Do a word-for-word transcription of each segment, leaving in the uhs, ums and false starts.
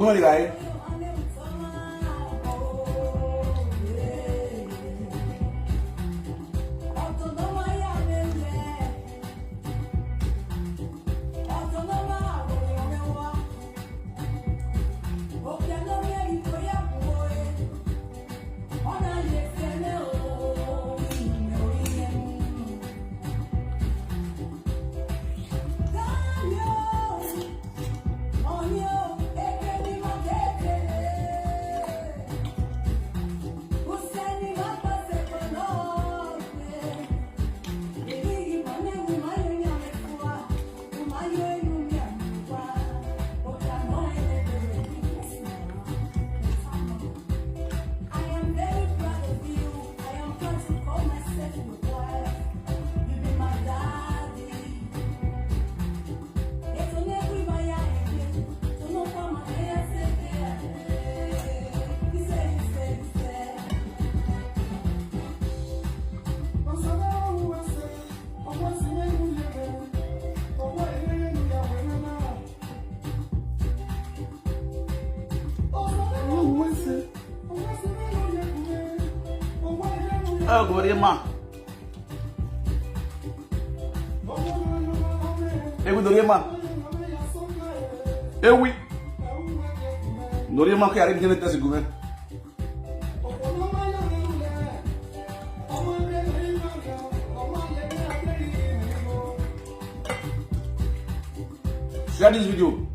Come on, guy. I am very proud of you. I am proud to call myself your wife. You be my daddy. Agorema. Ewi Doriema. Ewi. Doriema ke ari gene tesi gume. Share this video.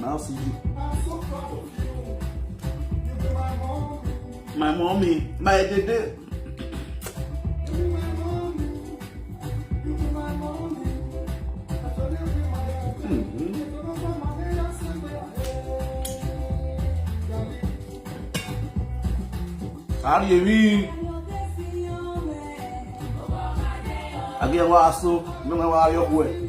Now see you. My mommy, my dede. Ari emi. Agi wa aso, mi wa yo kwe.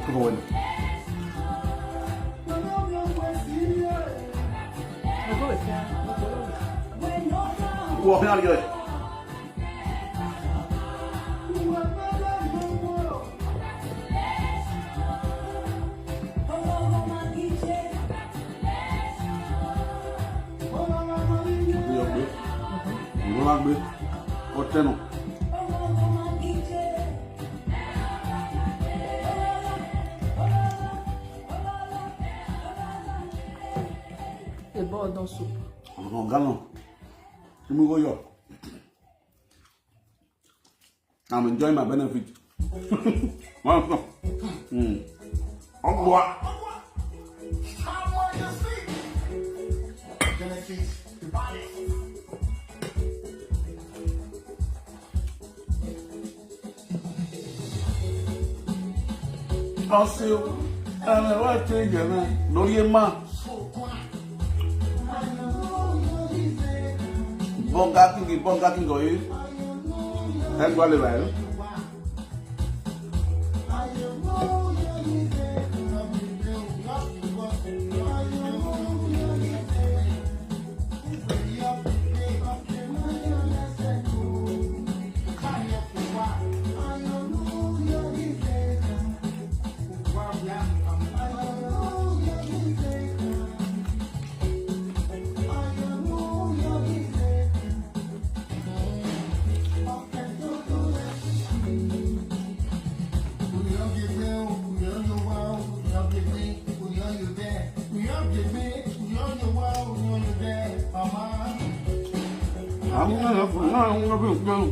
Come on. Walking out of your Ọtẹnu. A ball don soup. Ọ̀nà ọ̀gá náà. Kí mi wọ́yọ̀. I'm enjoying my benefit. Wọ́n sọ. Mm. Ọgbọ́n. Ọsẹ o, ẹnlẹ wá tó ìjẹ náà lórí ẹ máa. Bonga King, Bonga King oyi. Ẹ gbọ́ lè báyìí. Àwọn ọmọ náà fún náà ń wọ́n bí nǹkan.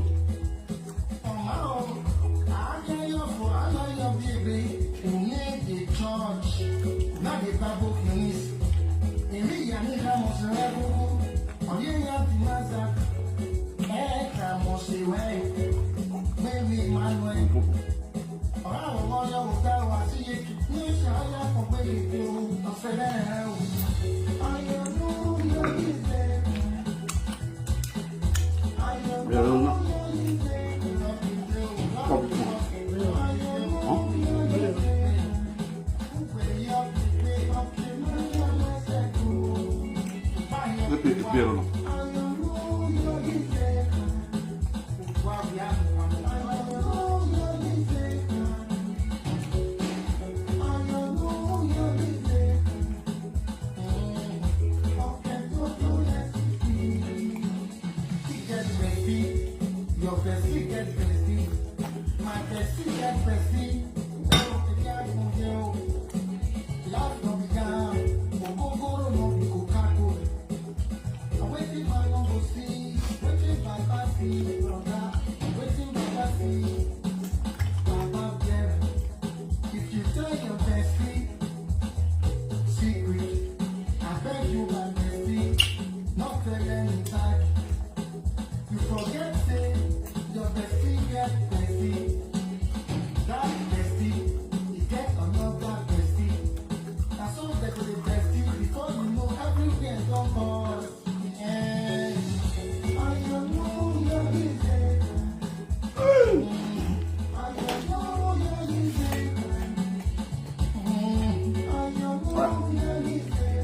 Your bestie get bestie. My bestie get bestie. Oh, the guy from here. Life no be jam. Ogogoro no be Coca-Cola. Wetin man no go see, wetin Baba see, brother, wetin Baba see, Baba bear. If you tell your bestie secret, I beg you, my bestie, not tell anybody. You forget say your bestie get bestie. That bestie, e get another bestie. Na so dem go dey bestie before you know everywhere don burst. Eh, I don't know your business. I don't know your business. I don't know your business.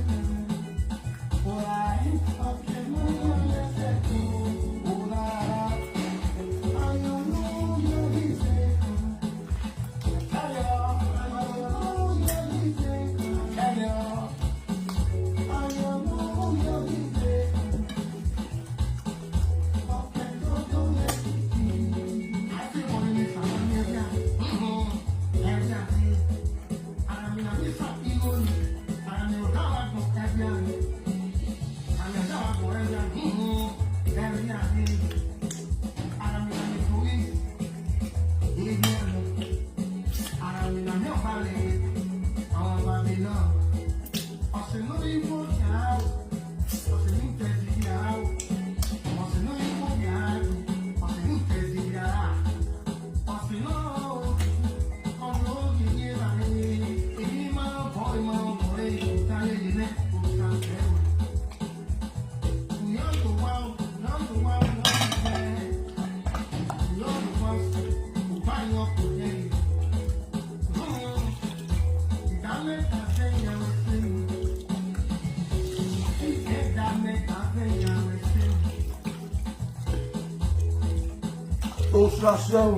Ostracel.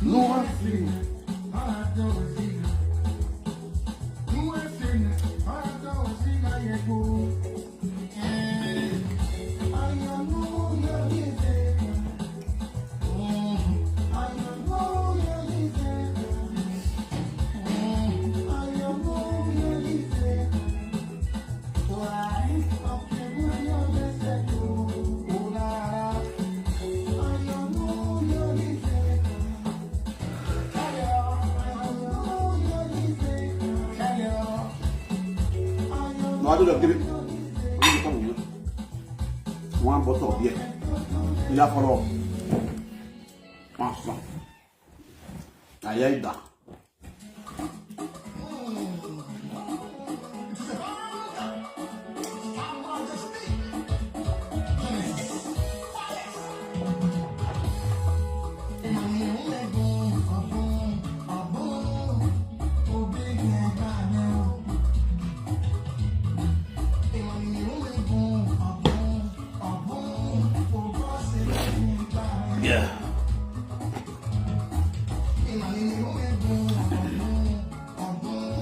No one thing. No, I do the give it. One bottle of beer. Yeah, follow. One song. I hear that.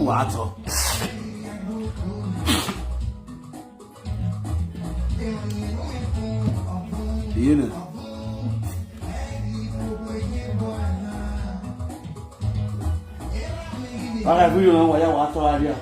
Wàá tọ̀. Ìyẹn nà. Ara ìbúyọ̀ náà wáyà wàá tọ́ ara.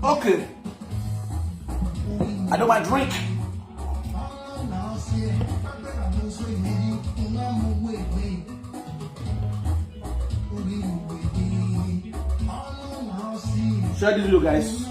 Okay. I know my drink. Share this video, guys.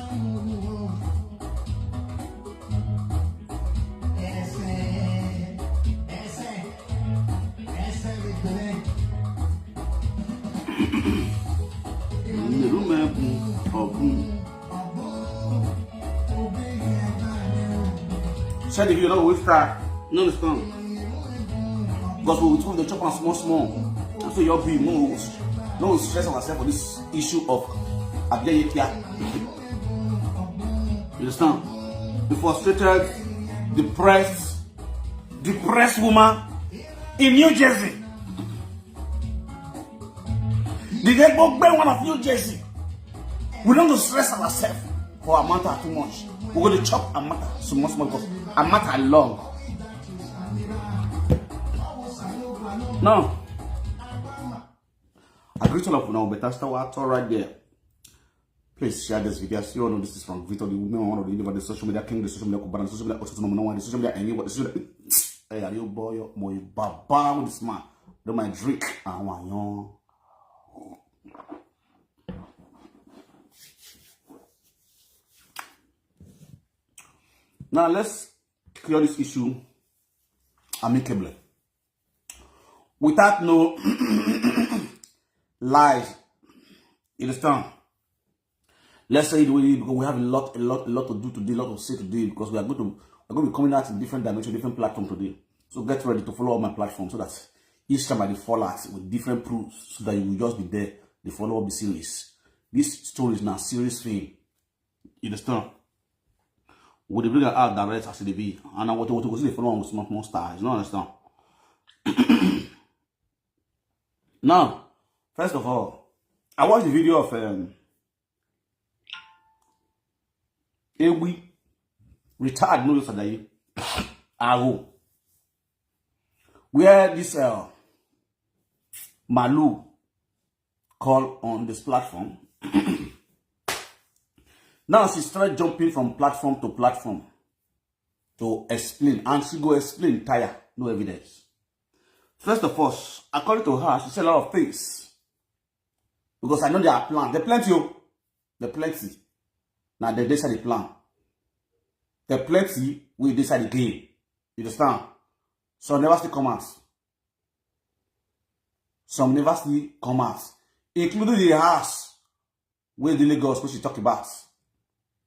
Share the video, no waste time. No understand. Because we will the chop am small small. And so your be no no stress ourselves for this issue of Abiyayekia. You understand? The frustrated, depressed, depressed woman in New Jersey. The Egbo one of New Jersey. We don't stress ourselves for a matter too much. We go to chop a matter small small because a matter long. Now, I greet all of you now, but that's what I right there. Please share this video. As you all know, this is Frank Victor, the woman, one of the, the social media king, the social media combatant, the social media authority, number one, the social media, and you, the social media. Hey, are you boy, boy, baba, this man? Do my drink. I want you. Now let's clear this issue amicably. without no lies. You understand? Let's say it the way it is, because we have a lot, a lot, a lot to do today, a lot to say today, because we are going to we're going to be coming out in different dimension, different platform today. So get ready to follow all my platform so that each time I dey fall out with different proofs, so that you will just be there. They follow up the series. This story is now serious thing. You understand? We dey bring am out direct as e dey be, and I want to go see the follow am with small small style. You know, understand? Now, first of all, I watched the video of um, Ewi, retired, no, yesterday, Awo, where this uh, Malu call on this platform. Now she started jumping from platform to platform to explain, and she go explain tire, no evidence. First of all, according to her, she said a lot of things, because I know there are plans. There plenty, oh, there plenty. Now they decide the plan. There plenty we decide the game. You understand? Some never still come out. Some never still come out, including the house wey dey Lagos, wey she talk about.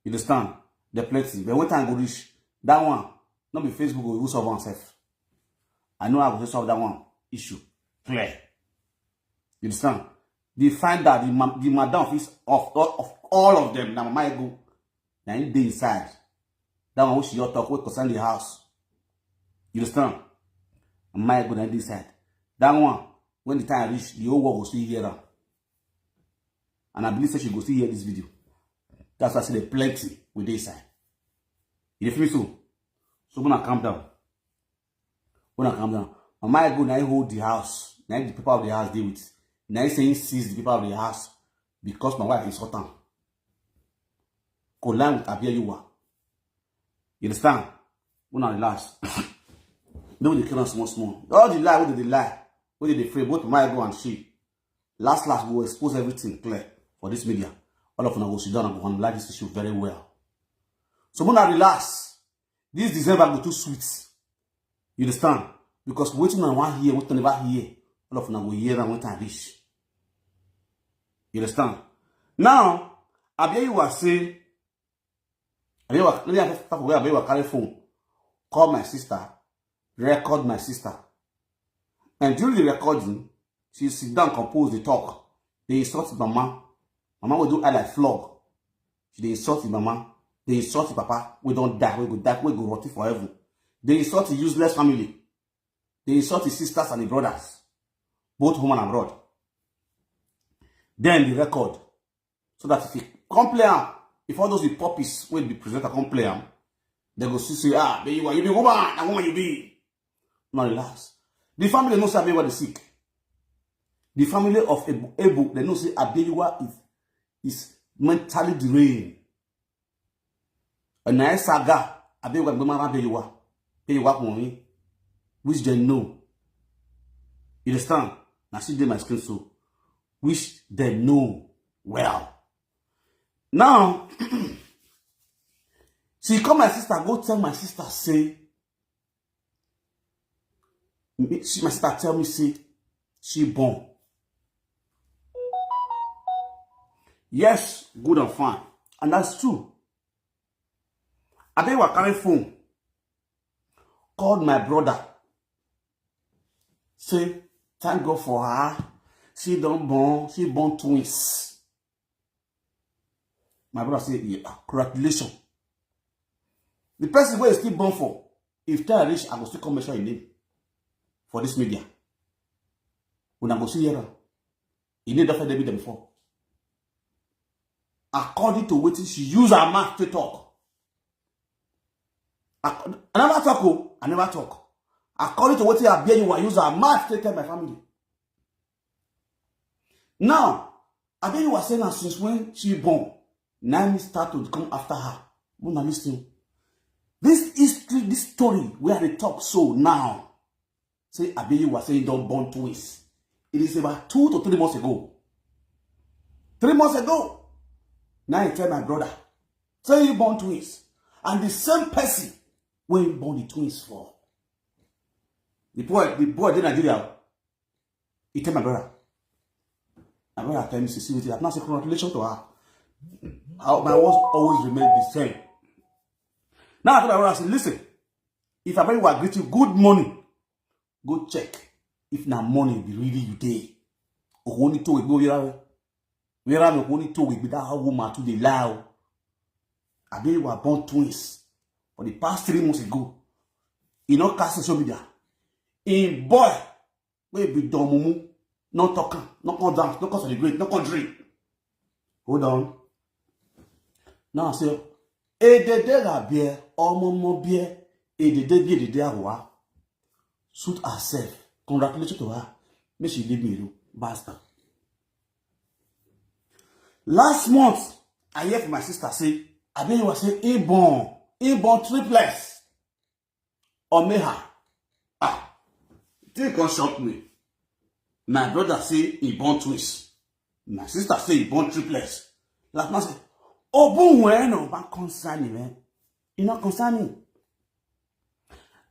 You understand? There plenty. But when time go reach, that one, no be Facebook go even solve am sef. I know I go fit solve that one issue clear. You understand? The find that the, ma- the madam of, his, of, of all of them, na Mama Ego, na him dey inside. That one wey she just talk, wey concern the house. You understand? Mama Ego na him dey inside. That one, when the time reach, the whole world go still hear am. And I believe say she go still hear this video. That's why I say there plenty wey dey inside. You dey feel me so? So una calm down. Una calm down. Mama Ego na him hold the house. Na him the paper of the house dey with. Na him say he seize the paper of the house because my wife insult am. Collide with Abiola. You understand? Una relax. Make we dey kill am small small. All the lie wey dem dey lie, wey dem dey frame, both Mama Ego and she. Last last, we go expose everything clear for this media. All of una go sit down and go analyze this issue very well. So una relax. This December go too sweet. You understand? Because wetin una wan hear, wetin una never hear, all of una go hear am when time reach. You understand? Now, Abiola say, Abiola, let me start from where Abiola carry phone, call my sister, record my sister. And during the recording, she sit down, compose, dey talk. Dey insult his mama. Mama wey do eye like flog. She dey insult his mama. Dey insult his papa wey don die, wey go die, wey go rot for heaven. Dey insult his useless family. Dey insult his sisters and his brothers, both home and abroad. Then the record, so that if you come play am, if all those the puppies wey be presenter come play am, they go see say, ah, Abiola, you be woman, na woman you be. Now relax. The family know say Abiola dey sick. The family of Ebu, Ebu, they know say Abiola is, is mentally deranged. And na saga, Abiola go marry Abiola. Abiola for me, which they know. You understand? Na see dey my screen so, which they know well. Now, she call my sister, go tell my sister say, me- she, my sister tell me say she born. Yes, good and fine, and that's true. Abiola carry phone, called my brother, say thank God for her. She don born, she born twins. My brother say, yeah, congratulations. The person wey still born for, if time reach, I go still come mention him name for this media. Una go see here. He need that debit them before. According to wetin she use her mouth to talk. Ac- I never talk, oh, I never talk. According to wetin Abiola use her mouth to tell my family. Now, Abiola say na since when she born, na me start to come after her. Una listen. This history, this story wey I dey talk so now, say Abiola say he don born twins. It is about two to three months ago. Three months ago, now he tell my brother, say he born twins. And the same person wey he born the twins for. The boy, the boy dey Nigeria. He tell my brother. My brother tell me, "See, see wetin happen." I say, "Congratulations to her." How my words always remain the same. Now I tell my brother, I say, "Listen, if I bring you, I greet you, good morning. Go check if na money be really you dey." Okoni to igbo yara. Where me okoni to igbo that woman to dey lie. I be were born twins for the past three months ago. E no cast social media. In boy, wey be don mumu, no talk am, no come dance, no come celebrate, no come drink. Hold on. Now I say, "Edede la beer, omo mo beer, edede bi edede awa." Suit herself. Congratulations to her. Make she leave me alone. Basta. Last month, I hear from my sister say, I been was say, "He born, he born triplets." Omeha. Ah, thing come shock me. My brother say he born twins. My sister say he born triplets. Like man say, "Obun when no ban concern me, man. E no concern me."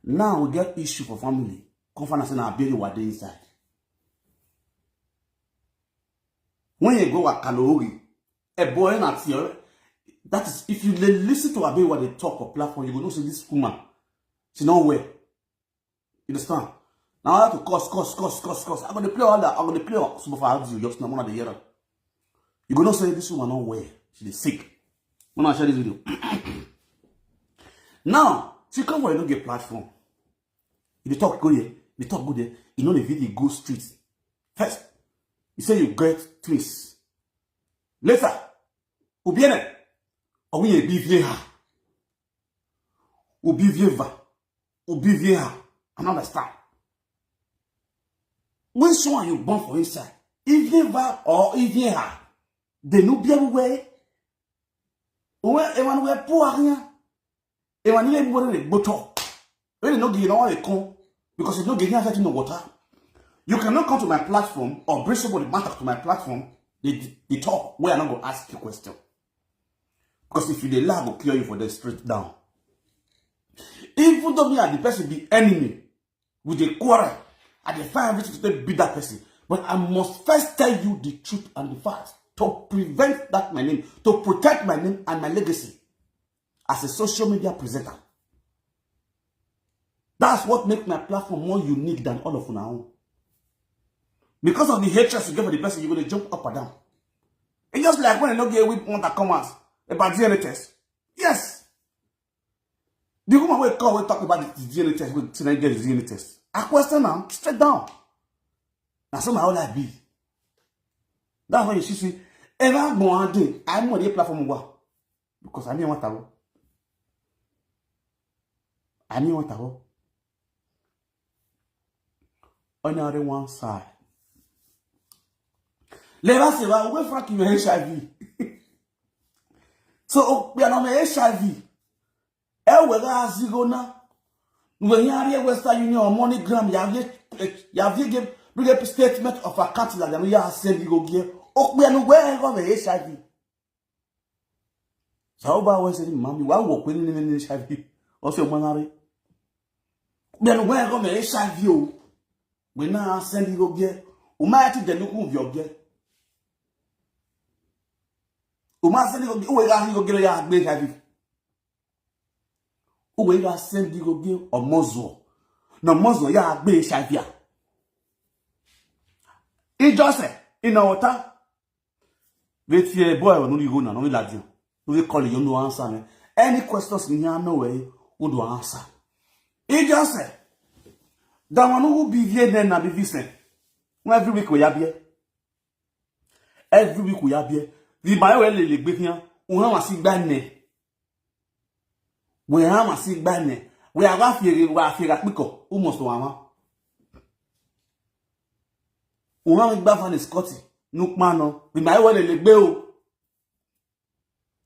Now we get issue for family. Come find out say na Abiri were dey inside. When you go Wakalori, a boy not here. That is, if you li- listen to Abiri what they talk for platform, you go know say this woman, she no well. You understand? Now I have to cuss, cuss, cuss, cuss, cuss. I'm gonna play all that. I'm gonna play some of her audio just now. One of the year. You gonna say this woman no well. She is sick. When I share this video. Now, she come for a no get platform. You dey talk good here, you dey talk good there. You know the video go street. First, you say you get twins. Later, Obiene, or we be here. Obi vie va. Obi vie ha. I no understand. Which one you born for inside? Ivie va or ivie ha? They no be everywhere. When everyone were poor here. Everyone even were the bottle. When they no give you no one they come because you no give you anything no water. You cannot come to my platform or bring somebody matter to my platform. They, they talk where I no go ask you question. Because if you dey lie, I go kill you for the street down. Even though me and the person be enemy, we dey quarrel, I dey find everything to take beat that person. But I must first tell you the truth and the facts to prevent that my name, to protect my name and my legacy as a social media presenter. That's what makes my platform more unique than all of una own. Because of the hatred you get for the person, you go dey jump up and down. It's just like when I no get whip one that come out about D N A test. Yes. The woman wey call, wey talk about the D N A test, wey say na get the D N A test. I question am straight down. Na so my whole life be. That's why you see, see, every one day, I'm on the platform wa. Because I mean what I want. I mean what I want. Only one side. Let us say, well, we fuck you H I V. So, oh, we are not H I V. E were azigo na. We here Western Union or MoneyGram, you have yet, you have yet give, bring a statement of account that we are sending go here. Oh, we are no where go the H I V. So how about when say, "Mommy, why walk when in H I V?" Also, manare. Then where go me H I V o? We now send you go get. O ma ti de look of your get. O ma send you go get. O we ga you go get ya gbe H I V. O we ga send you go get o mozo. Na mozo ya gbe H I V a. Ijose, ina ota. Wetin a boy no dey go na, no be like you. No dey call you, no answer me. Any questions in here, no way, who do answer? He just said, that one who be here then na be Vincent. When every week we are here. Every week we are here. The boy will lele gbe here. Una wa si gba ne. We ha ma si gba ne. We a wa fi, we a fi ga piko. Almost wa ma. Una mi gba fa ni Scotty. Nu pa no. Bi ma we lele gbe o.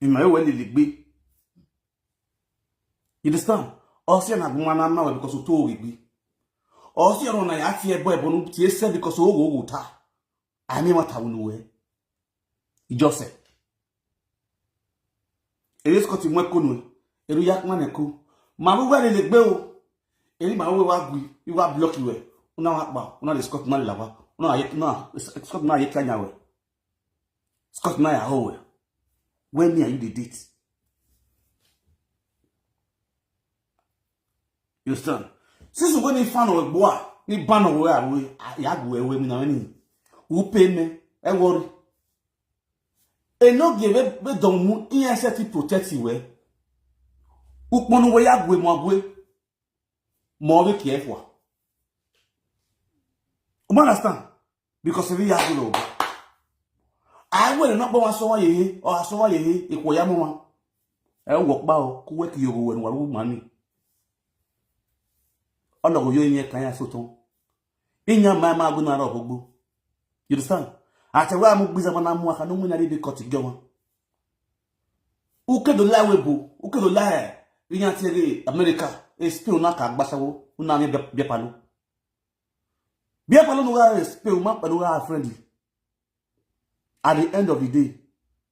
Bi ma we lele gbe. You understand? O si na guma na ma because o to gbe. O si ro na ya ti e boy bo nu ti e se because o go go ta. Ani ma ta unu we. Joseph. Eri Scott mwe ko nu. Eru ya kuma ne ko. Ma bu wa le gbe o. Eri ma we wa gui, i wa block we. Una wa pa, una le Scott na le la wa. No, I, no, Scott, no, I can't. Scott, no, I hold. When me and you dey date. You understand? Since when he found a boy, he ban away, away, ya go away, me now, any. Who pay me? I worry. E no give it, but don't move, he has to protect you, eh? Ukponu we ya gwe mo gwe. Mo we care for. You understand? Because if you have to, I will not go so ye, or so ye, if we are more. I walk bow, who work you when we money. Ọnọgụ yo inye ka ya soto. Inya ma ma gụ na ro gbogbo. You understand? Ate wa mu gbiza mana mu aka no mu na ri bi koti gyo. Uke do la we bu, uke do la e. Inya ti ri America, e spill na ka gbasawo, una mi bia palo. Bia palo no ga e spill ma palo ga friendly. At the end of the day,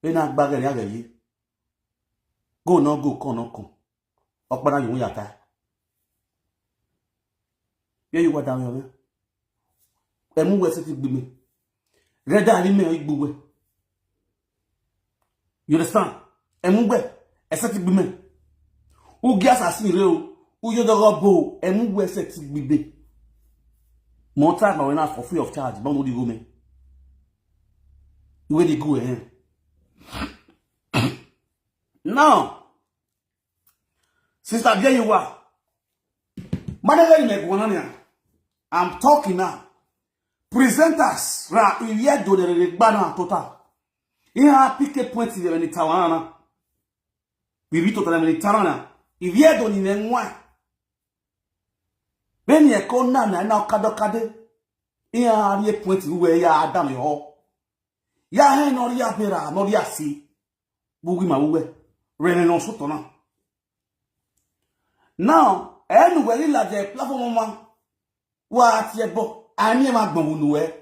e na gba gere ya gere. Go no go, come no come. Okpara yo ya ta. Ye you wa da yo. E mu we se ti gbi me. Re da ni me igbu we. You understand? E mu we e se ti gbi me. U gi assassin re o. U yo dogo bo. E mu we se ti gbi me. Mo ta ma we na for free of charge. Ba mo di go me. Where they go eh? Now, Sister, there you are. Manager, you make one. I'm talking now. Presenters, ra, you hear do the bana total. You have pick a point in the Tawana. We read total in the Tawana. If you don't in one. Then you call Nana, now Kadokade. You have a point where you are damn you all. Ya he no ri abera, no ri asi. Bugi ma uwe. Rene no soto na. Now, enu we ri la je platform ma. Wa ti e bo, ani e ma gbon unu we.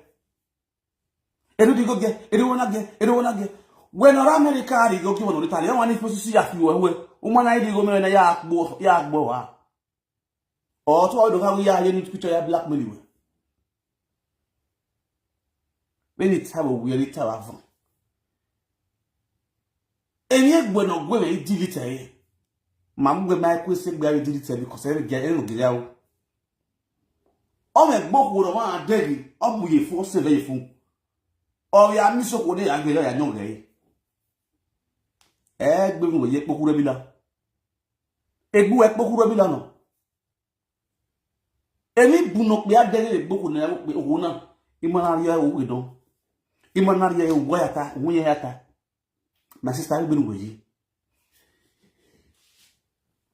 Eru di go ge, eru wona ge, eru wona ge. We no ra America ri go ki wono ri tali. Won ni fosi si ya fi we we. O ma na ri go me na ya gbo, ya gbo wa. O to o do ka wi ya ye ni picture ya blackmail we. When it have a weary tower van. Any egbe no gwe me delete e. Ma gwe ma ku se gbe delete because e ge e no gele o. O me gbo ku ro ma degi, o mu ye fo se ve ye fo. O ya mi so ko de ya gele ya nyo ge. Egbe mu ye poku re bi la. Egbu e poku re bi la no. Emi bu no pe adere le gboko na pe owo na. Imana ri e owo don. Imana ri e owo ya ta, owo ya ta. My sister, we gbenu we yi.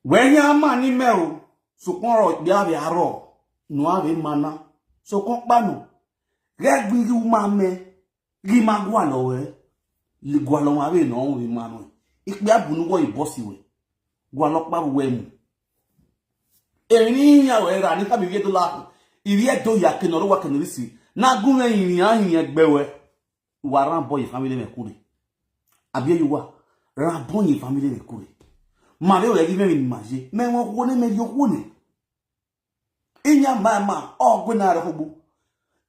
We ya ma ni me o. So kon ro pe ave aro. No ave mana. So kon pa no. Re gbi ru ma me. Ri ma gwa lo we. Li gwa lo ma ve no ri ma no. Ipe abunu wo ibosi we. Gwa lo pa we mu. Eni ya we ra ni ka mi ye do la. Iri e do ya ke no ro wa ke no ri si. Na gun me yin ya yin egbe we. Wa ran boy family me kure. Abi you wa. Ran boy family me kure. Ma ve we ri me ni ma je. Me won ko ne me yo ko ne. Inya ma ma, o gwe na ro kugbu.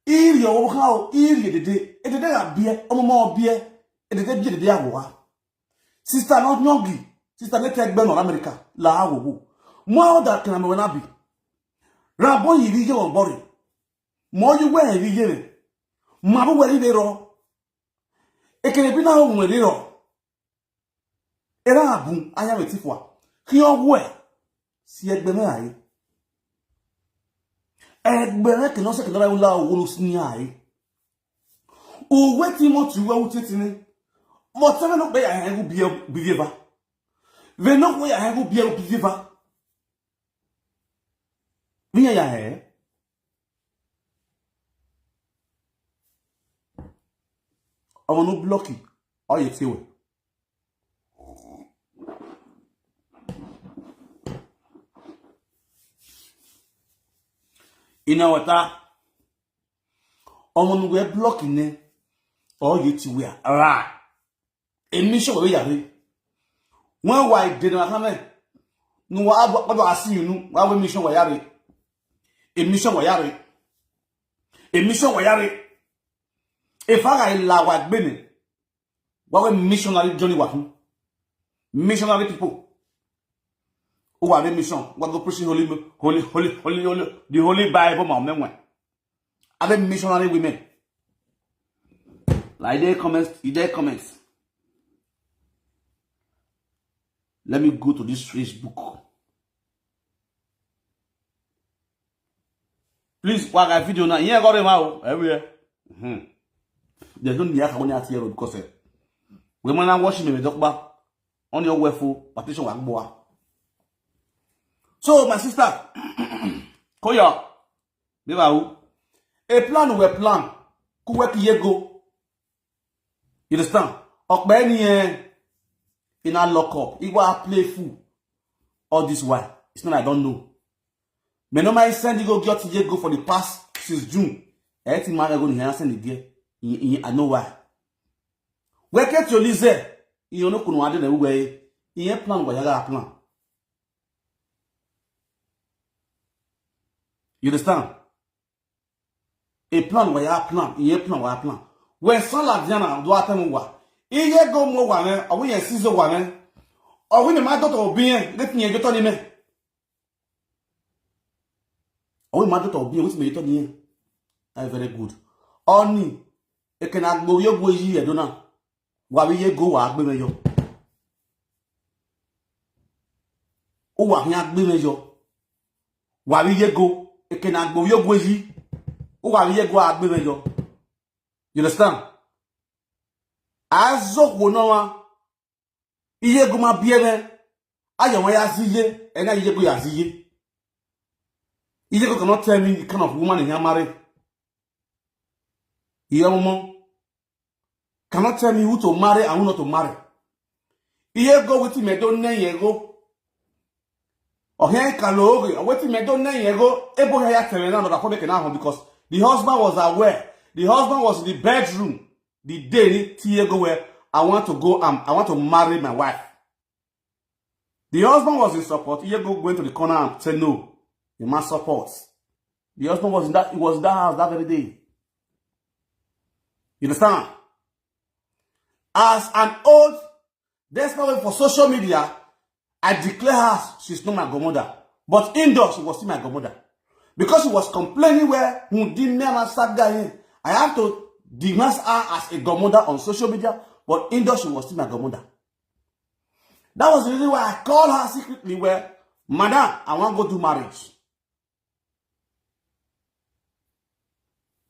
Iri o ha o, iri edede. Edede ga bie, o mo mo bie. Edede bie edede awo wa. Sister no nyongi. Sister ne te gbe no America. La awo wo. Mo o da kana me we na bi. Ra bo yi ri ye o bori. Mo yi we ri ye re. Ma bo we ri re ro. Ekene bi na o we ri ro. Era abun aya me ti fua. Ki o we. Si egbe me aye. Egbe me ke no se ke no la wo lo si ni aye. O we ti mo ti we u ti ti ni. Mo te me no pe ya he gu bie bie va. Ve no ko ya he gu bie bie va. Vi ya ya he. Omo no block. O ye ti we. Ina wata. Omo nu we block ne. O ye ti we. Ra. Emi so we yare. Won wa ide na kan me. Nu wa abo abo asi nu. Wa we mission wa yare. Emi so wa yare. Emi so wa yare. If I la wa gbene, what we missionary Johnny wa fún? Missionary people. Who are the mission? What go preaching holy, holy, holy, holy, holy, the holy Bible, my men. Are the missionary women? Like they comments, they comments. Let me go to this Facebook. Please, what I video now? Yeah, got him out everywhere. Mm-hmm. There's no need to go near here because eh, we man are watching me talk about on your weful partition wa gbọ́ wa. So my sister, Koya, be ba who? A plan we plan. Ku we ki ye go. You understand? Okpe ni eh in a lock up. He go a play fool. All this while. It's not I don't know. Me no my send you go get ye go for the past since June. Everything man go here send it there. I know why. We get your lizard. You know kunu ade na we. Iye plan wa ya plan. You understand? A plan wa ya plan. Iye plan wa plan. We san la diana do atem wa. Iye go mo wa ne. Awi ye sizo wa ne. Awi ne ma do to bien. Get ni ejo to ni me. Awi ma do to bien. Which me to ni. Are very good. Oni. Ekena gbo yo gbo yi edona. Wa wi ye go wa gbe me yo. O wa hin agbe me yo. Wa wi ye go. Ekena gbo yo gbo yi. O wa wi ye go agbe me yo. You understand? Azo wo no wa. Iye go ma bi ebe. Ayo wa ya ziye. Ena iye go ya ziye. Iye go cannot tell me the kind of woman he marry. Iye mo cannot tell me who to marry and who not to marry. Iye go with me don't name ye go. Or here kaloge, or with me don't name ye go. Ebo here tell me now that make now because the husband was aware. The husband was in the bedroom the day ni Tiye go where I want to go. Um, I want to marry my wife. The husband was in support. He go went to the corner and said no. The man support. The husband was in that. He was in that house that very day. You understand? As an old, that's not for social media. I declare her she's not my godmother. But indoor, she was still my godmother. Because she was complaining where Mudimia Saga, I have to denounce her as a godmother on social media, but indoor, she was still my godmother. That was the reason why I called her secretly where, Madam, I want to go do marriage.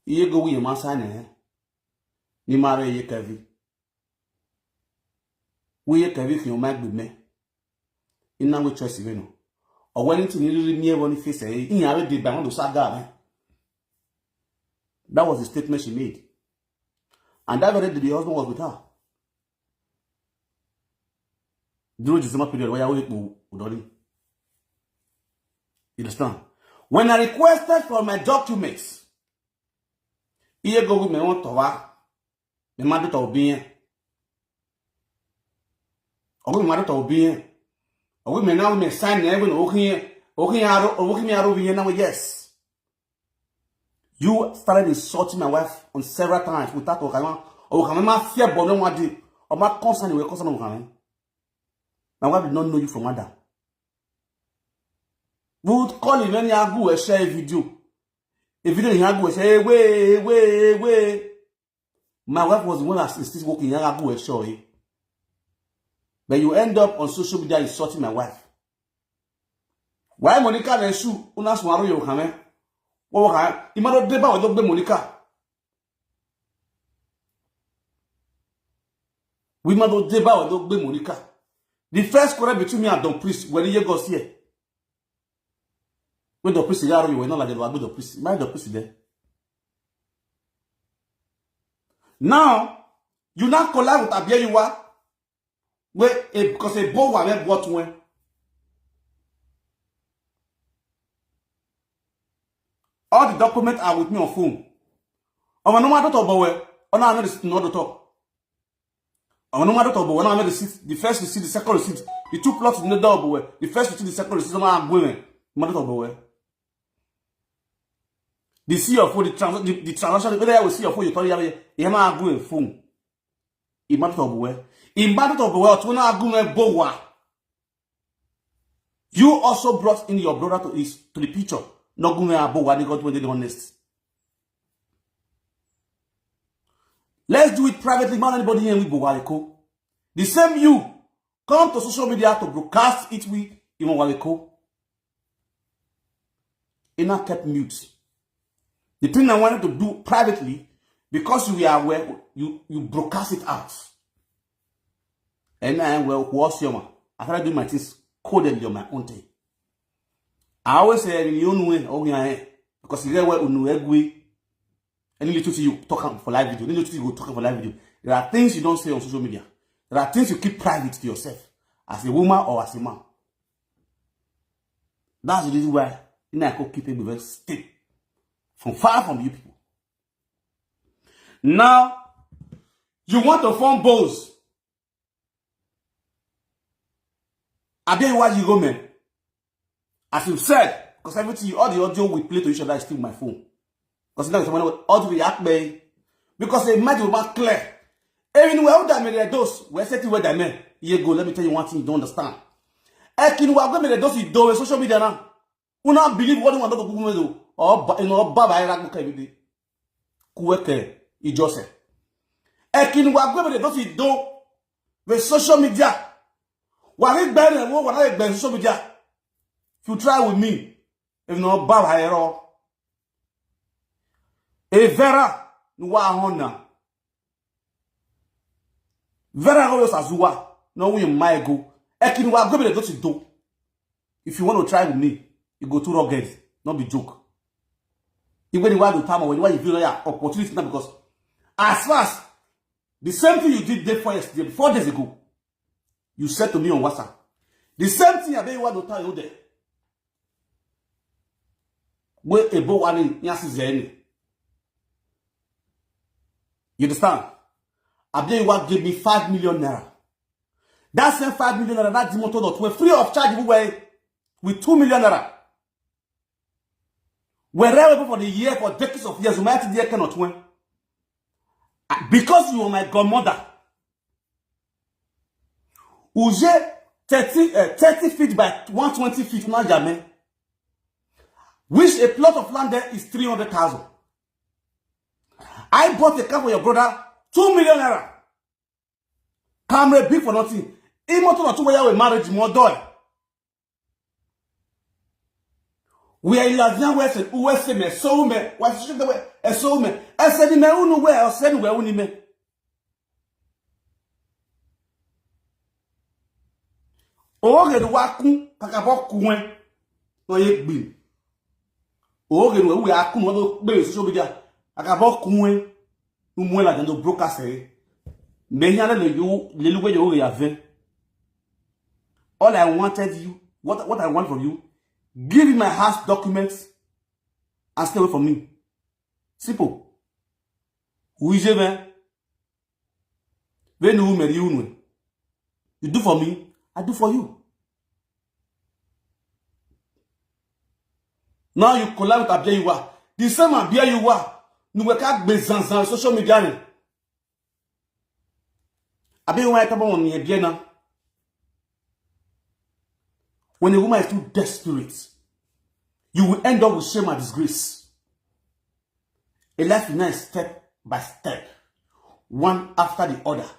Iye go we man sign eh. Ni marry ye Kevin. We ye Kevin ki o ma gbe me. Ina we choice we no. Or when anything you really near one face eh. In ya we dey by one to saga me. That was the statement she made. And that very day the husband was with her. During December period, where I wait to Udori. You understand? When I requested for my documents, iye go with me on towa. Me madu to bien. Ogu me madu to bien. Ogu me now me sign na even okin okin aro okin me aro bien now yes. You started insulting my wife on several times without Okama. Okama ma fear bono wadi. O ma concern we concern Okama. My wife did not know you from Adam. We would call him any agu and share a video. A video in agu and say, hey, way, way, way. My wife was the one that is still working in agu and share. But you end up on social media insulting my wife. Why Monica and Sue, una swaro yo kame? What can you mother deba with the Monica? We ma do deba with the Monica. The first quarrel between me and Don Priest, when you go see. When Don Priest got you were not like the Don Priest. My Don Priest there. Now, you now collide with Abia you are. Wait, eh, because a boy wa me what when. All the documents are with me on phone. Ọmọ no matter to boy. Ọmọ no matter to boy. Now I made the seat, the first receipt, the second receipt, the two plots in the double way, the first receipt, the second receipt, now I'm going. Matter of way. The C F O, the, trans the, the transaction, whether I will see your phone, you tell you, Yema agu e phone. Imatoto buwe. Imatoto buwe, otuna agu e bowa. You also brought in your brother to his, to the picture. No gu e abowa, they got when they honest. Let's do it privately. Man, anybody here we bowa ko. The same you come to social media to broadcast it with Imowaleko. Ina kept mute. The thing I wanted to do privately, because you were aware, you, you broadcast it out. And I, well, what's your man? I started doing my things codedly on my own thing. I always say, "You know, oh, yeah, eh," because you get where unu egwe. Any little thing you talk am for live video, any little thing you go talk am for live video. There are things you don't say on social media. There are things you keep private to yourself, as a woman or as a man. That's the reason why I go keep it very still, from far from you people. Now, you want to form bows. Abi why you go, man? As you said, because everything, all the audio we play to each other is still my phone. Because now someone audio we act me. Because the magic will not clear. Even where that made those, we set where that man. You go, let me tell you one thing you don't understand. Ekin wa go made those you do with social media now. Una believe what you want to go do. Or ba-, you know, baba I like every day. Kuweke, ijose. Ekin wa go made those you do with social media. Wa ri gbe re wo, wa ri gbe social media. If you try with me, if you know baba ero. E vera, no wa hona. Vera go sazuwa, no we my go. Ekin wa go be the do. If you want to try with me, you go too rugged, not be joke. Even the way you time, when you feel like opportunity now, because as fast, the same thing you did there four yesterday, four days ago, you said to me on WhatsApp. The same thing I bet you want to tell you there. Where a bow one in Yasi Zeni. You understand? Abiyawa gave me five million naira. That same five million naira, that Dimoto dot were free of charge, we were with two million naira. Wherever for the year, for decades of years, we might the year cannot win. Because you are my godmother. Uje thirty, uh, thirty feet by one twenty feet, not Jame. Which a plot of land there is three hundred thousand. I bought a car for your brother, two million naira. Camry big for nothing. Imoto na two way marriage, more doy. We are in Lazian West, West, me, so me, West, West, so me, I said, me, unu, where, I said, where, uni, me. Oge du wa kun, kakabo kun, no ye gbin. Oge du we akun, wa do be social media, kakabo kun, no mo la do broker se. Me ya le yo, le lu we yo ya ve. All I wanted you, what, what I want from you, give me my house documents and stay away from me. Simple. Who is it, man? When you marry you, you do for me, I do for you. Now you collide with Abiyawa. The same Abiyawa. You will can't be zanzan social media. Abiyawa, I come on here, Biena. When a woman is too desperate, you will end up with shame and disgrace. A life is not step by step, one after the other.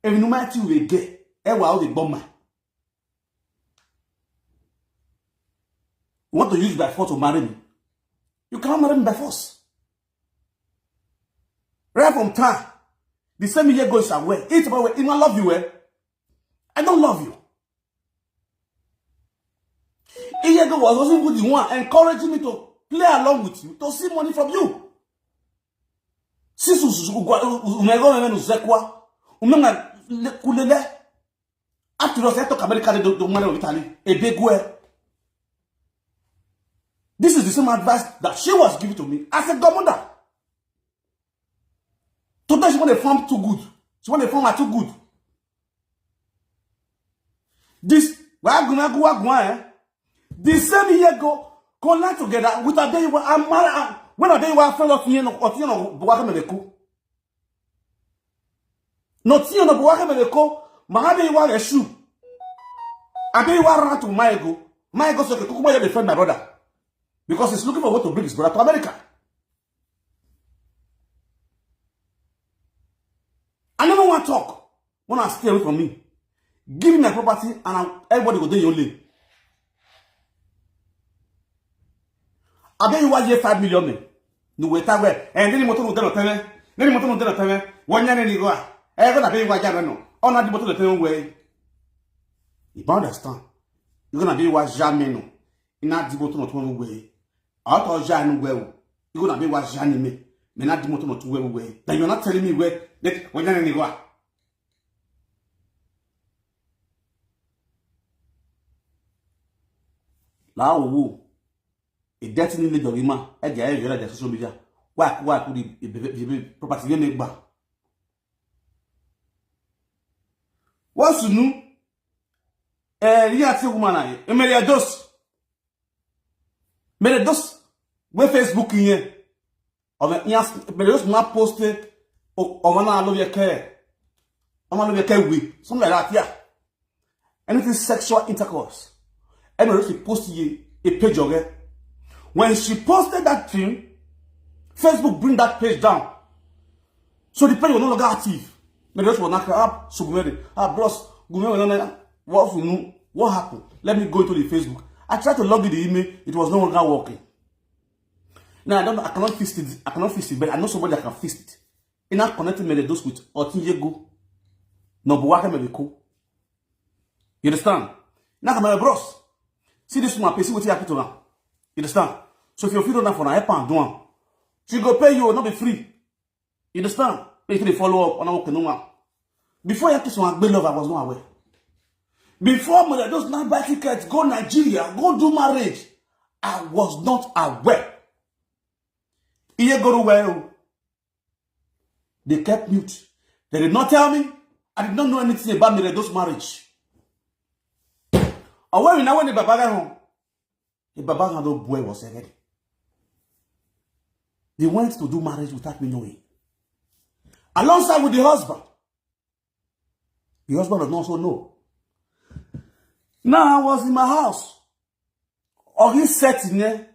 If no matter you will get, e wa o de gboma. You want to use by force to marry me? You cannot marry me by force. Right from time, the same year goes away. It's about way. I love you, eh? I don't love you. Iyego was also good the one encouraging me to play along with you, to see money from you. Sisu umego menu zekwa. Umenga kulele. After all, I talk America, the money of Italy. A big way. This is the same advice that she was giving to me as a godmother. Today she want to form too good. She want to form her too good. This, wa gun, wa gun, wa gun, eh? The same year go, collide together with Adeyiwa. I'm married. When Adeyiwa fell off here, no, or you know, Buwaka Meleku. No tiyo no buwake me ko. Mahabe iwa reshu. Abe iwa run to my ego. My ego so ke kukuma ya defend my brother. Because he's looking for a way to bring his brother to America. I never want talk. Wanna stay away from me. Give me my property and I, everybody go dey your lane. Abeg you wan hear five million me? No wait away. And then motor no dey no tell me. Then motor no dey no tell me. One year ni go. Eh, go na be wa ja no. Ona di motor no tell me. You understand? You gonna be wa ja me no. Ina di motor no tell me. Out of ja no we. You gonna be wa ja ni me. Me na di motor no tell me. Then you're not telling me where that one year ni go. Lawo. E destiny le jori ma. E je e jori de social media. Wa ku wa ku di property ye me gba. Wa sunu. Eh, ri ati woman aye. E mere dos. Mere dos. We Facebook yen. Ove nya mere dos na post. O ove na lo ye ke. O ma lo ye ke we. Something like that, yeah. Anything sexual intercourse. Anyway, she posted a, a page of it. When she posted that thing, Facebook bring that page down. So the page was no longer active. Maybe that's what knock up. So Gumede, ah, bros, Gumede, what you know? What happened? Let me go into the Facebook. I tried to log in the email. It was no longer working. Now I don't. I cannot fix it. I cannot fix it. But I know somebody that can fix it. Ina connected me those with Otinyego. No, but what can be cool? You understand? Now my bros. See this woman, pay, see what happen to her. You understand? So if you feel that for her, help her do am. She go pay you, not be free. You understand? Make you dey follow up on our canoe. Before you kiss one big love, I was not aware. Before mother those now buy tickets, go Nigeria, go do marriage, I was not aware. Iye go well. They kept mute. They did not tell me. I did not know anything about Miredo's marriage. Or when we now when the Baba got home, the Baba got no boy was already. They went to do marriage without me knowing. Alongside with the husband. The husband does not also know. Now I was in my house. Or he sat in there.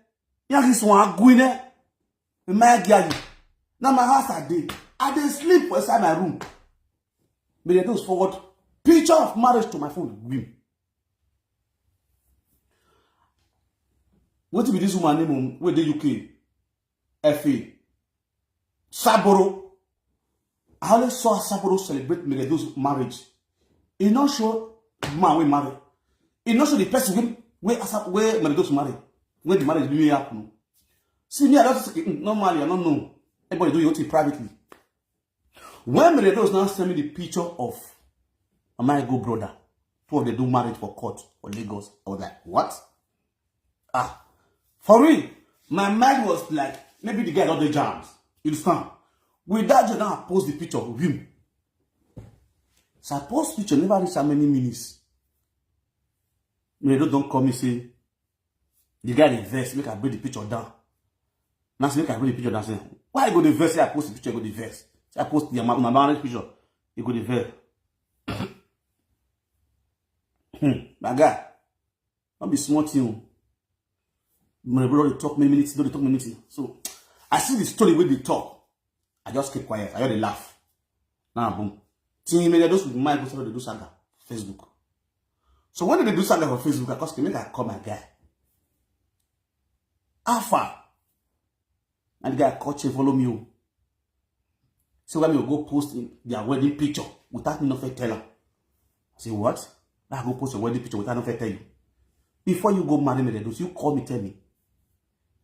Yeah, this one going there. My guy. Now my house I dey. I dey sleep inside my room. But they just forward picture of marriage to my phone. Wim. What be this woman name? Where the U K? F A. Saboro. I always saw Saboro celebrate Meredo's marriage. He not sure man we marry. He not sure the person we we Asa we Meredo's marry. When the marriage really happen. See me, I don't say, "Mm, normally, I don't know. Everybody do your thing privately." When Meredo's now send me the picture of my good brother, two of them do marriage for court for Lagos, I was like, "What?" Ah, for real, my mind was like, maybe the guy got the jams. You understand? With that, you now post the picture of him. So I post picture, never reach how many minutes. Meredo don't call me, say, the guy dey vex, make I bring the picture down. Now say make I bring the picture down. Say, why I go the vex? Say I post the picture, I go the vex. Say I post the my, my marriage picture, you go the vex. Hmm, my guy, don't be smart, you. My brother, they talk many minutes, don't they talk many minutes. So I see the story where they talk. I just keep quiet. I hear they laugh. Now, boom. Team media, those with my go they do saga Facebook. So when they do saga for Facebook, I cause make I call my guy. Alpha. And the guy call chain, follow me. Oh. So when you go post in their wedding picture without me not tell her. I say, what? I go post a wedding picture without not tell you. Before you go marry me, they do you call me, tell me.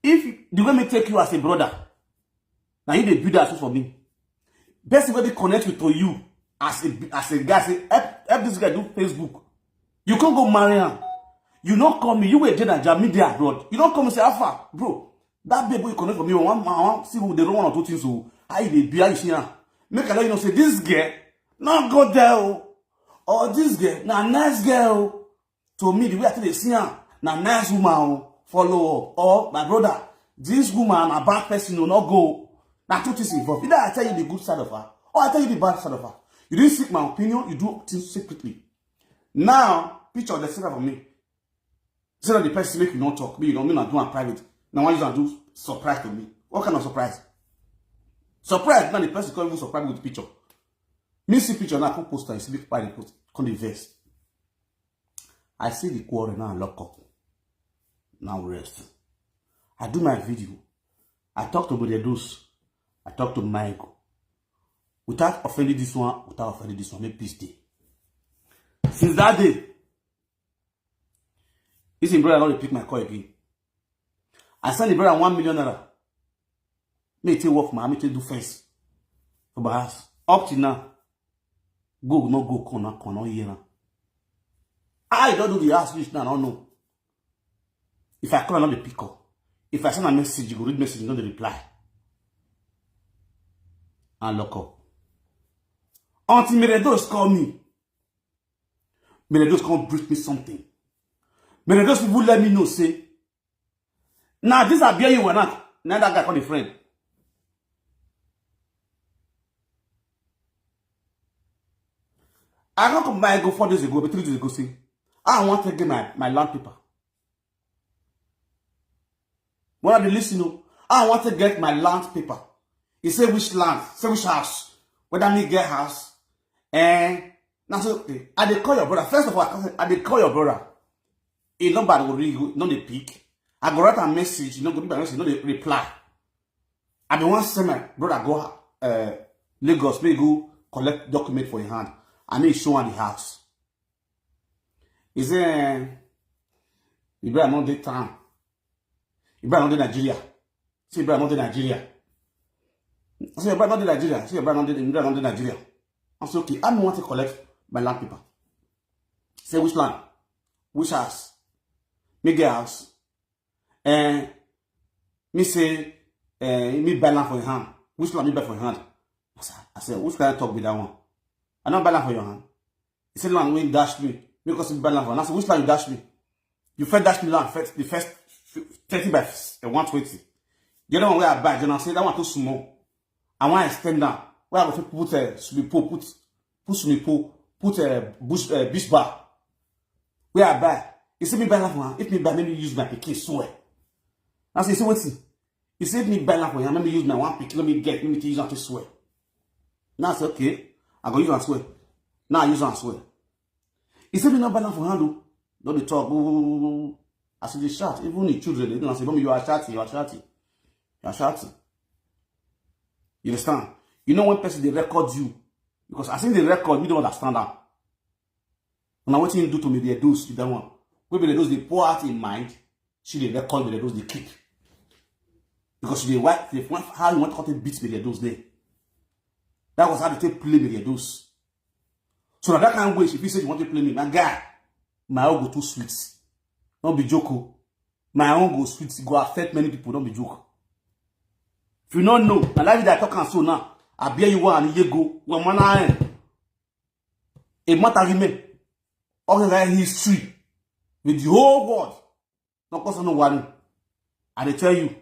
If the way me take you as a brother, now you dey build that house for me. Best way they connect with to you as a as a guy say help, help this guy do Facebook. You can't go marry him. You not call me. You were there at media abroad. You don't come and say, Alpha, bro, that baby you connect for me. One man, see who they don't want to do things. So how you dey be? How you see her? Make I let you know say this girl not go there. Oh. Or this girl, na nice girl. To me, the way I think they see her, na nice woman, oh, follow up. Or my brother, this woman a bad person, will not go. Now two things involved. Either I tell you the good side of her, or I tell you the bad side of her. You didn't seek my opinion. You do things secretly. Now, picture the secret for me. Say that the person make you not talk. Me, you know, me not do am private. Now, why you do surprise to me? What kind of surprise? Surprise, now the person come even surprise me with picture. Me see picture now, come post am, see big pile, come dey vex. I see the quarrel, now I lock up. Now rest. I do my video. I talk to Brother Dose. I talk to Michael. Without offending this one, without offending this one, make peace dey. Since that day, this him brother no dey pick my call again. I send the brother one million naira. Me take work, man. Me take do fence for my house. Up till now, go no go, come now, come no hear now. I don't do the house reach now, I don't know. If I call, I no dey pick up. If I send a message, you go read message, you no dey reply. And lock up. Until Meredos call me. Meredos come brief me something. Meredos people let me know, say, now this I bear you were not. Now that guy call the friend. I don't come by go four days ago, but three days ago, say, I want to get my, my land paper. When I dey listen, oh, I want to get my land paper. He say which land, say which house, whether me get house. Eh, now so, okay, I dey call your brother. First of all, I, come say, I dey call your brother. Him number go ring, you no dey pick. I go write a message, you no go pick my message, you no dey reply. I bin wan send my brother go uh, Lagos, make he go collect document for him hand. I mean, show am the house. He say, eh, Ibrahim no dey town. Ibrahim no dey Nigeria. Say Ibrahim no dey Nigeria. I say Ibrahim no dey Nigeria. Say Ibrahim no dey, Ibrahim no dey Nigeria. I say, okay, I no want to collect my land paper. Say which land? Which house? Me get house. Eh, me say, eh, me buy land for your hand. Which land me buy for your hand? I say, I say, which kind of talk be that one? I no buy land for your hand. He say land wey dash me. Me cause me buy land for. I say, which land you dash me? You first dash me land first, the first thirty by one twenty. The other one wey I buy, then I say that one too small. I wan extend am. Where I go fit put uh, swimming pool, put put swimming pool, put uh, bush uh, beach bar. Where I buy? He say me buy that one. If me buy, make me use my pikin swear. I say, say wetin? He say if me buy that one, make me use my one pikin, make me get, make me use am to swear. Now I say okay, I go use am swear. Now I use am swear. He say me no buy that for hand o. No dey talk. Ooh. As you dey shout, even the children dey know say, "Mommy, you are shouting, you are shouting, you are shouting." You understand? You know when person dey record you, because as him dey record, you don't understand am. Now wetin him do to me, dey those with that one. Wey be those dey pour out in mind, she dey record me, those dey keep. Because she dey wipe, dey find how you want to come take beat me, dey those day. That was how they take play me, dey those. So na that kind of way she feel say she want to play me, my guy. My own go too sweet. No be joke o. My own go sweet, e go affect many people, no be joke. If you no know, na like that I talk am so now. I bear you one and you go. One man ahen. A matter remain. All the history with the whole world. No cause no worry. I dey tell you.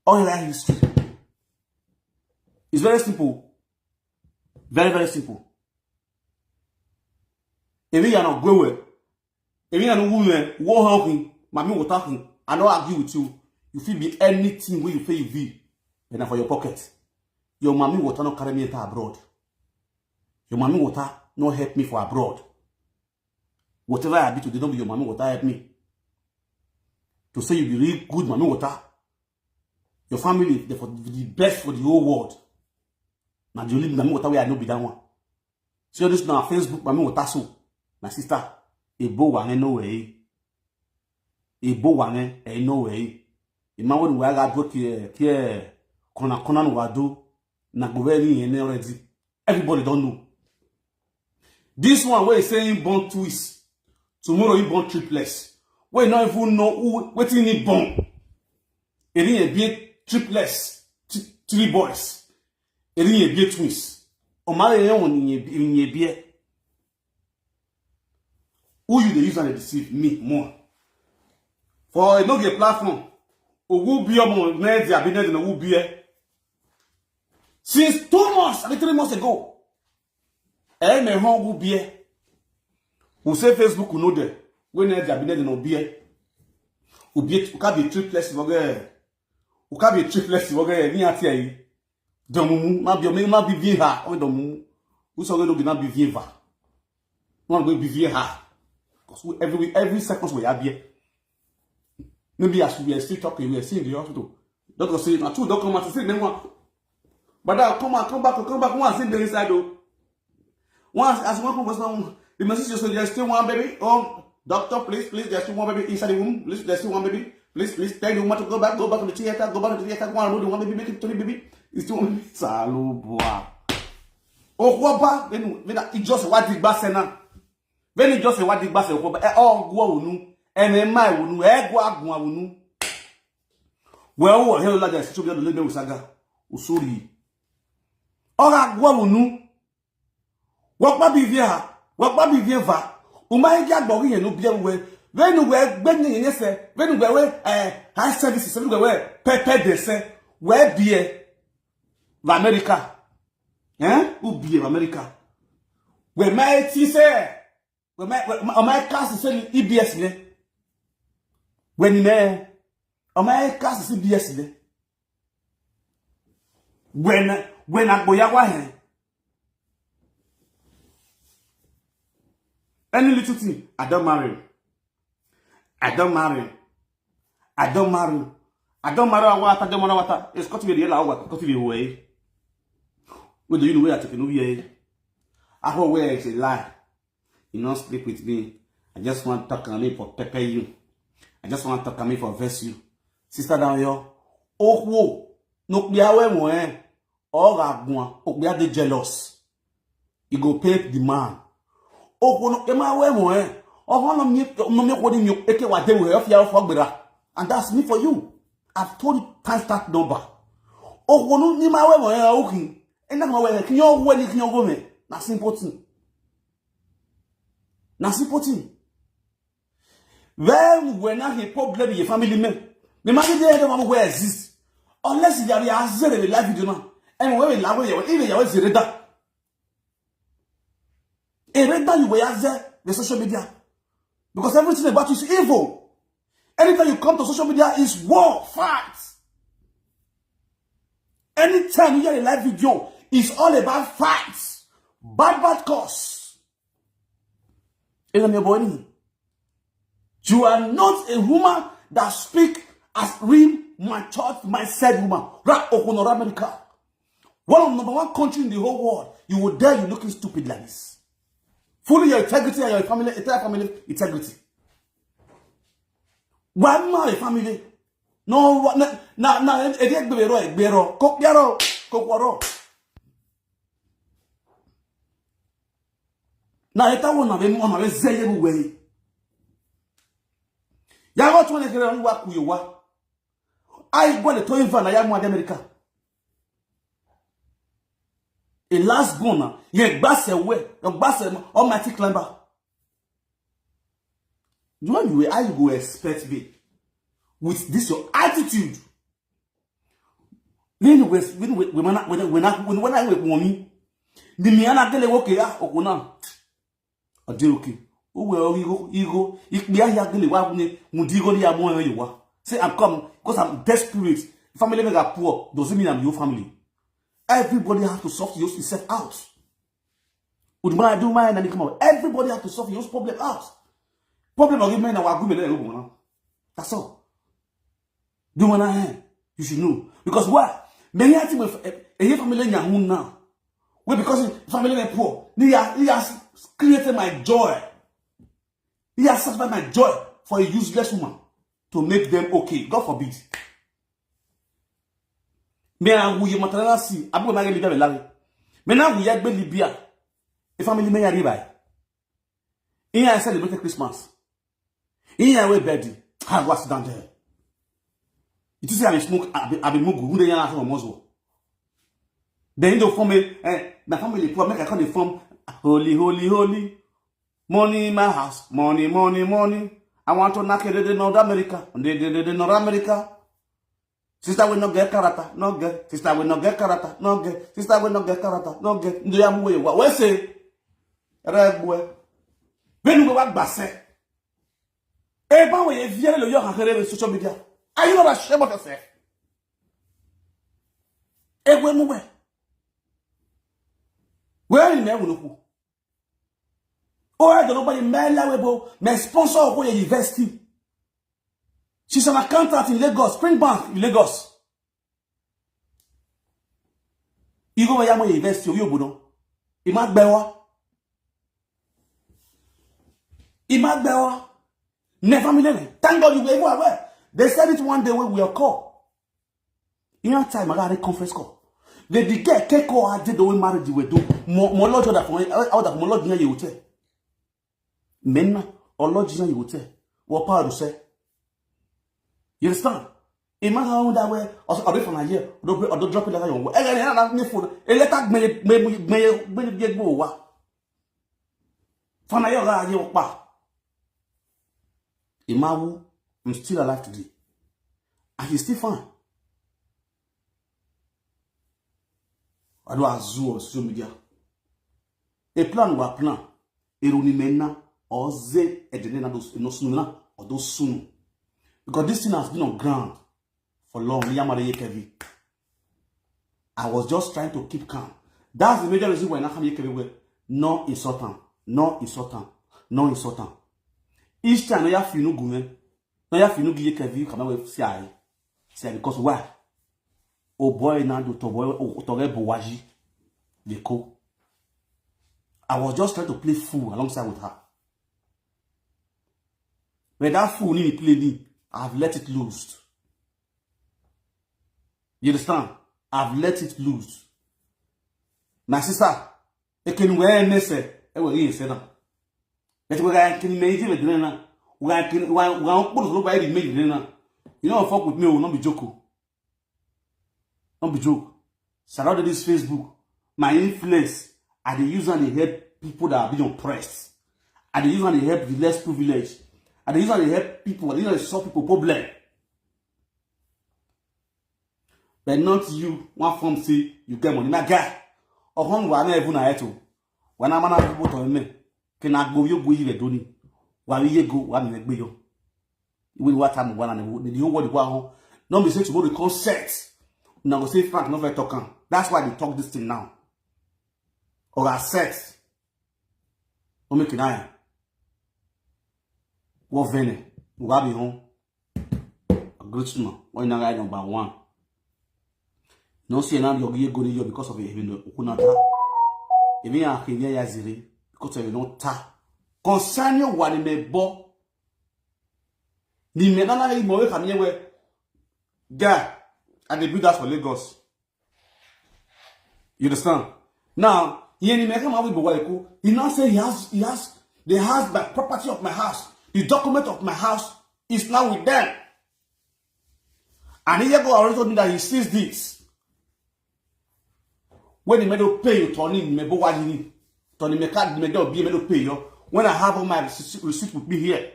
All the history. It's very simple. Very, very simple. If you are not going well, if you are not woman, wo hawking, mami water him. I no argue with you. You fit be anything wey you feel you be. And na for your pocket. Your mami water no carry me enter abroad. Your mami water no help me for abroad. Whatever I be today, no be your mami water help me. To say you be real good mami water. Your family, they for the best for the whole world. Na the only mami water wey I know be that one. See all this na Facebook mami water so. My sister, ebo wa no way. Ebo wa no way. Ima wo wa ga do ki ki kona kona no wa do. Na go very in already. Everybody don know. This one wey say him born twins, tomorrow him born triplets. Wey no even know who wetin he born. Eri ye be triplets, th- three boys. Eri ye be twins. O ma ye on ye be. Who you dey use and dey deceive me more? For a no get platform. Owu bi omo nedi abi nedi na owu bi e. Since two months and three months ago, eh, me home go beer. We say Facebook no there. When there be no beer. We be we can be triplets for there. We can be triplets for there. Ni ati ayi. Domumu, ma bi ma bi vie ha, on domumu. We so we no be na bi vie va. No be bi vie ha. Because we every every second we are beer. Maybe as we are still talking, we are still in the hospital. Doctor say, na two doctor must say, then one. But now come on, come back, come back, one thing dey inside though. Once as one come, the message say there's still one baby. Um, doctor, please, please, there's still one baby inside the womb. Please, there's still one baby. Please, please tell the woman to go back, go back to the theater, go back to the theater, go and hold the one baby, make it three baby. It's still one baby. Salubwa. Okwaba, then then it just what the bass now. Then it just what the bass Okwaba. Eh, oh, go unu. And then my unu, eh, go unu. Well, oh, hello, like I said, to be on the label saga. Usuri. Ora go unu. Wakpa bivia, wakpa bivia va. Uma ya gbo ye no bia we. Venu we gbe ni ye se. Venu we we eh high services, venu we pepe de se. We bie va America. Eh? U bie va America. We ma eti se. We ma we ma kasi se ni E B S ne. We ni me. O ma kasi se E B S ne. When when I go yawa hen. Any little thing, I don't marry. I don't marry. I don't marry. I don't marry. What I don't marry. What it's got to be the yellow. What got to be way. What do you know where I take no way? I hope where is a lie. You not sleep with me. I just want to talk on me for pepper you. I just want to talk on me for verse you. Sister down here. Oh, no, be aware more. Or a one. Oh, be the jealous. You go paint the man. Oh, no, am I aware more? Oh, no, me, no, me, what in you, eke, what they will help you for. And that's me for you. I've told you times that number. Oh, no, ni my way more. Okay. And that's my way. Can you when you can go me? Na simple thing. Na simple thing. When when I have problem with your family men, me ma dey there one where exist. Unless you are a zero with life you do now. And when we laugh with you, even you zero that. A red that you were there the social media. Because everything about you is evil. Anytime you come to social media is war, fight. Anytime you hear a live video, it's all about fights. Bad bad cause. Ina me boy ni. You are not a woman that speak as real mature mindset woman. Ra okunora America. One of number one country in the whole world. You will dare you looking stupid like this. Fully your integrity and your family, entire family integrity. Why my family? No, na na na edi egbero egbero. Kopiaro, kokwaro. Na eta wona be mo na be zeye bu we. Ya go to ne kere wa ku yo wa. Ai go le to inva na ya mo America. E last go na. Ye gbase we, ye gbase Almighty climber. You know the way how you go expect me with this your attitude. When we when we when I when I when I when I with money, the me ana gele woke ya okuna. Ade okay. Uwe ogigo igo ikpia ya gele wa ne mudigo ya mo yo wa. Say I'm come because I'm desperate. Family mega poor doesn't mean I'm your family. Everybody has to sort yourself out. Uduma do my na come out. Everybody has to sort your problem out. Problem of men na wa gume le go na. That's all. Do you wanna hear? You should know. Because why? Many a thing with a family nya who now. Well, because family are poor. He has, he has created my joy. He has satisfied my joy for a useless woman to make them okay. God forbid. Me and who you material see, I go marry Libya. Me now who you Libya. A family may arrive. Here I celebrate Christmas. Here I wear bed. I go sit down there. It is I smoke. I be I be mugu. Who they are from Moscow. Then you form a eh, my family poor. Make I come dey form holy, holy, holy. Money in my house. Money, money, money. I want to knock it in North America. In the, the, the, the North America. Sister will not get character, not get. Sister will not get character, not get. Sister will not get character, not get. Ndo ya muwe wa. We say, regwe. Benu we wa gbase. Eba we ye viere lo yo ha kere social media. Are you not ashamed of yourself? Ewe muwe. Where in me wunuku? Oh, I don't know, but me la we bo. Me sponsor ko ye university. She's an accountant in Lagos, Spring Bank in Lagos. You go ya mo university, you bo no. Ima gbewa. Ima gbewa. Never me nene. Thank God you were even aware. They said it one day when we are call. You know time I got a conference call. The the girl take call I did the way marriage we do. Mo mo lodge order for order mo lodge you tell. Men na or lodge you tell. What power to say? You understand? Imagine how that way or or from here. Don't drop it like you. And then I need for a letter may may may may may go wa. Fana yo ga ye pa. Imawu, I'm still alive today. And he's still fine. I do azu on social media. A plan wa plan. Eruni mena or ze edene na those no sunu na or those sunu. Because this thing has been on ground for long. Yamare Yekevi. I was just trying to keep calm. That's the major reason why I come here. No insult am. No insult am. No insult am. Each time, no ya finu gume. No ya finu giye kevi kama we si ai. Si ai because why? Oh boy, na do to boy, oh to boy buwaji. They go. I was just trying to play fool alongside with her. When that fool need play me, I've let it loose. You understand? I've let it loose. My sister, ekenu we mese, e we yin se na. But we ga kini me ije we dina. We ga kini we we on put lo ba iri me dina. You know, fuck with me, will not be joke. Not be joke. Surrounded this Facebook, my influence, I dey use and they help people that are being oppressed. I dey use and they help the less privileged. I dey use and they help people. I dey use and they solve people problem. But not you. One form say you get money. My guy, or hon wa na even na eto. When I'm an people to me, can I go you go you doni? Wa we go wa me gbe yo. We what time one and the whole world wa hon. No be say tomorrow come set. Now go say Frank no fit talk am. That's why they talk this thing now. Or I set. O me kinai. Wo vene. Wa be hon. Great man. Why na guy number one? No see na yo ye go ni yo because of even the okunata. Even a kinye ya ziri because of no ta. Concern you what me bo. Ni me na na mo we kamiye we. Guy, I dey build that for Lagos. You understand? Now, he and him come out with Bowaiku. He now say he has he has the house, the property of my house, the document of my house is now with them. And he go already told me that he sees this. When the meadow pay you, Tony, me bo wa ni. Tony me card me do be me do pay you. When I have all my receipt, receipt with me here.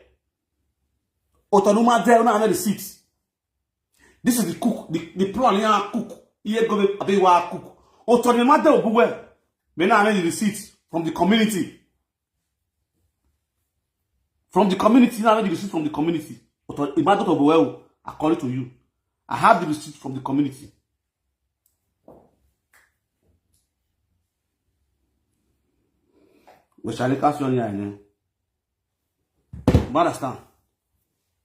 Otonuma there, una have receipt. This is the cook, the, the plan here cook. Here go be wa cook. Otonuma there obuwe. Me na have the receipt from the community. From the community, now the receipt from the community. But uh, imagine to well, according to you, I have the receipt from the community. We shall cast on here. You understand?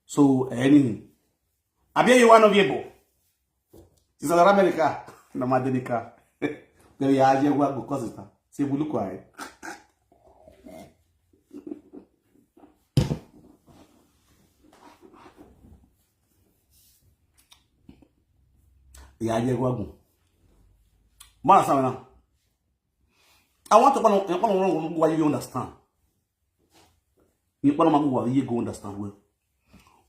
So anything. Abi you one of you go. This is America. No matter the car. They are here work because it's time. Say we look why. Yeah, yeah, go. Mara sana. I want to know why you understand. You want to why you go understand well.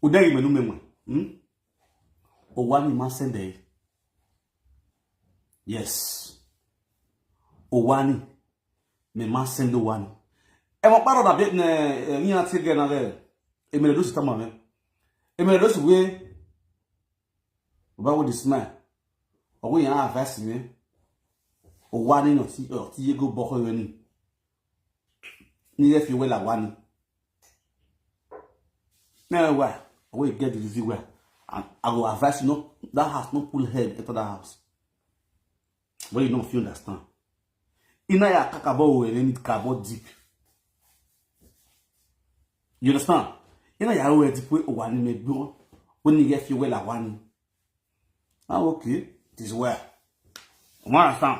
Udai menu memwe. Hmm? Owani ma send eh. Yes. Owani. Me ma send Owani. E mo paro da be ne yin ati ge na ge. E me do si tama me. E me do si we. But with the smile, or when you have advice me, or one in or see, or see you go boko any. Need if you well a one. Now why? Or you get the easy way. And I go advise you, no, that house, no pull head into that house. But you know if you understand. Ina ya kakabo we need kabo deep. You understand? Ina ya we deep we one me go. When you get you well a one. Ah, okay. It is well. You understand?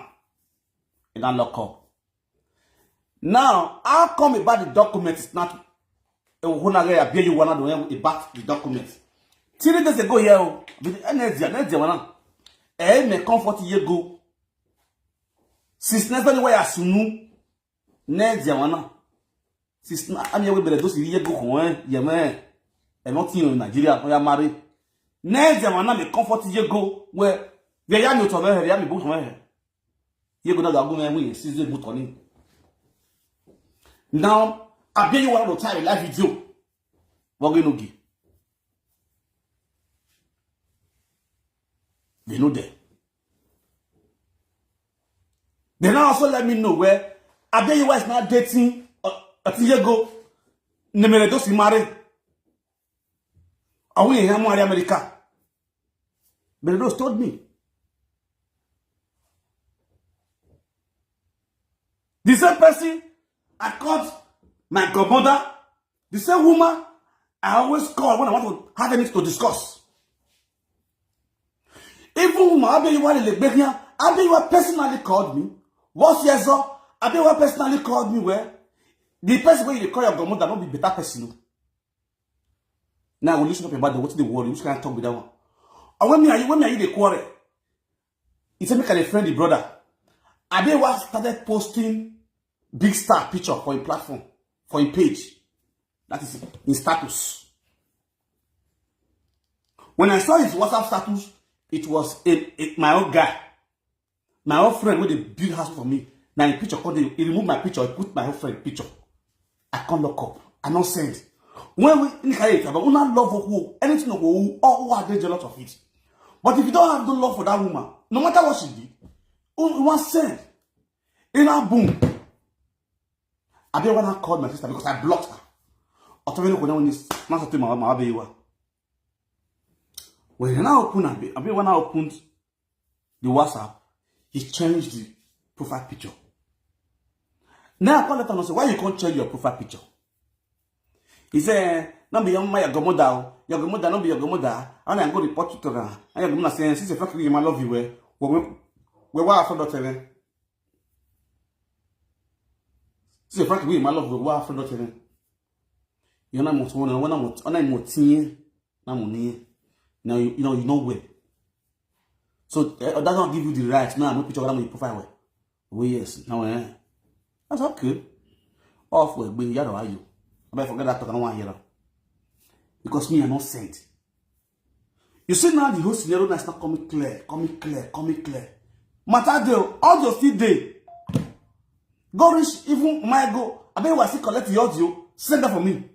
You don't lock up. Now, how come about the document is not a whole nagaya be you wanna do about the document? Three days ago here, oh, with the energy, energy wanna. Eh, me comfort ye go. Since never anywhere as soon, energy wanna. Since na- I'm here with those ye go home, yeah man. I'm not in Nigeria, I am married. Energy wanna me comfort ye go where we are not over here, we are not here. Ye go na ga go me we si ze bu toni. Now, I be you want to try live video. What we no give. They know there. They now also let me know where I be you was not dating. Uh, I think you go. Nemere dosi marry. Are we in America? But those told me. The same person I called my godmother, the same woman I always call when I want to have anything to discuss. Even woman, Abeyiwa Lelegbegyan, Abeyiwa personally called me. What's your so? Abeyiwa personally called me where the person where you call your godmother not be better person. Now we listen up about the what the world, which kind of talk with that one. And when me are you when me are you the quarrel? He said, make a friend the brother. Abewa started posting big star picture for a platform, for a page. That is in status. When I saw his WhatsApp status, it was a, a- my own guy, my own friend with a big house for me. Now in picture, called him, he removed my picture, he put my own friend picture. I can't lock up. I not send. When we in Kaya, but we not love who anything of who or who are they jealous of it. But if you don't have no love for that woman, no matter what she did, you want send. In our boom. I didn't want to call my sister because I blocked her. Otomene ko na woni na so to ma ma be wa. When I open abi abi when I opened the WhatsApp, he changed the profile picture. Now I call her and say, why you can't change your profile picture? He said, no be your mama, your godmother, oh. Your godmother, no be your godmother. And I go report you to her. And your godmother saying, since the fact we my love you, well, we we were after daughter. Since the fact we my love, we were after daughter. You know, I'm not one, I'm not, I'm not, I'm not, now you, you know, you know where. So uh, that don't give you the right. Now I'm not picture what I'm profile where. Oh yes, now eh. That's okay. Off where bring yaro ayo. I forget that talk I don't want to hear. Because me, I not sent. You see now the whole scenario now is not coming clear, coming clear, coming clear. Matter dey, audio still dey. Go reach even my go. I bet I still collect the audio, send that for me.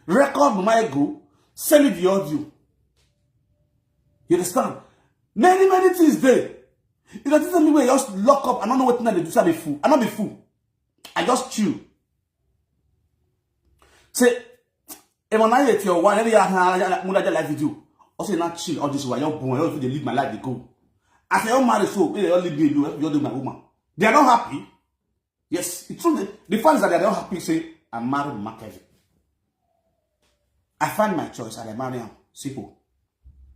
Record my go, send me the audio. You understand? Many, many things there. You know, this is me where you just lock up. I don't know what thing I dey do. So I be fool. I not be fool. I just chill. Say, if I not your one, every year I move that live video. Also, not chill. All this while you're born, you leave my life. They go. I say, oh, married, so you leave me alone. You do my woman. They are not happy. Yes, it's true. The, the fans that they are not happy say I'm married Mark Kevin. I find my choice and I marry him. Simple.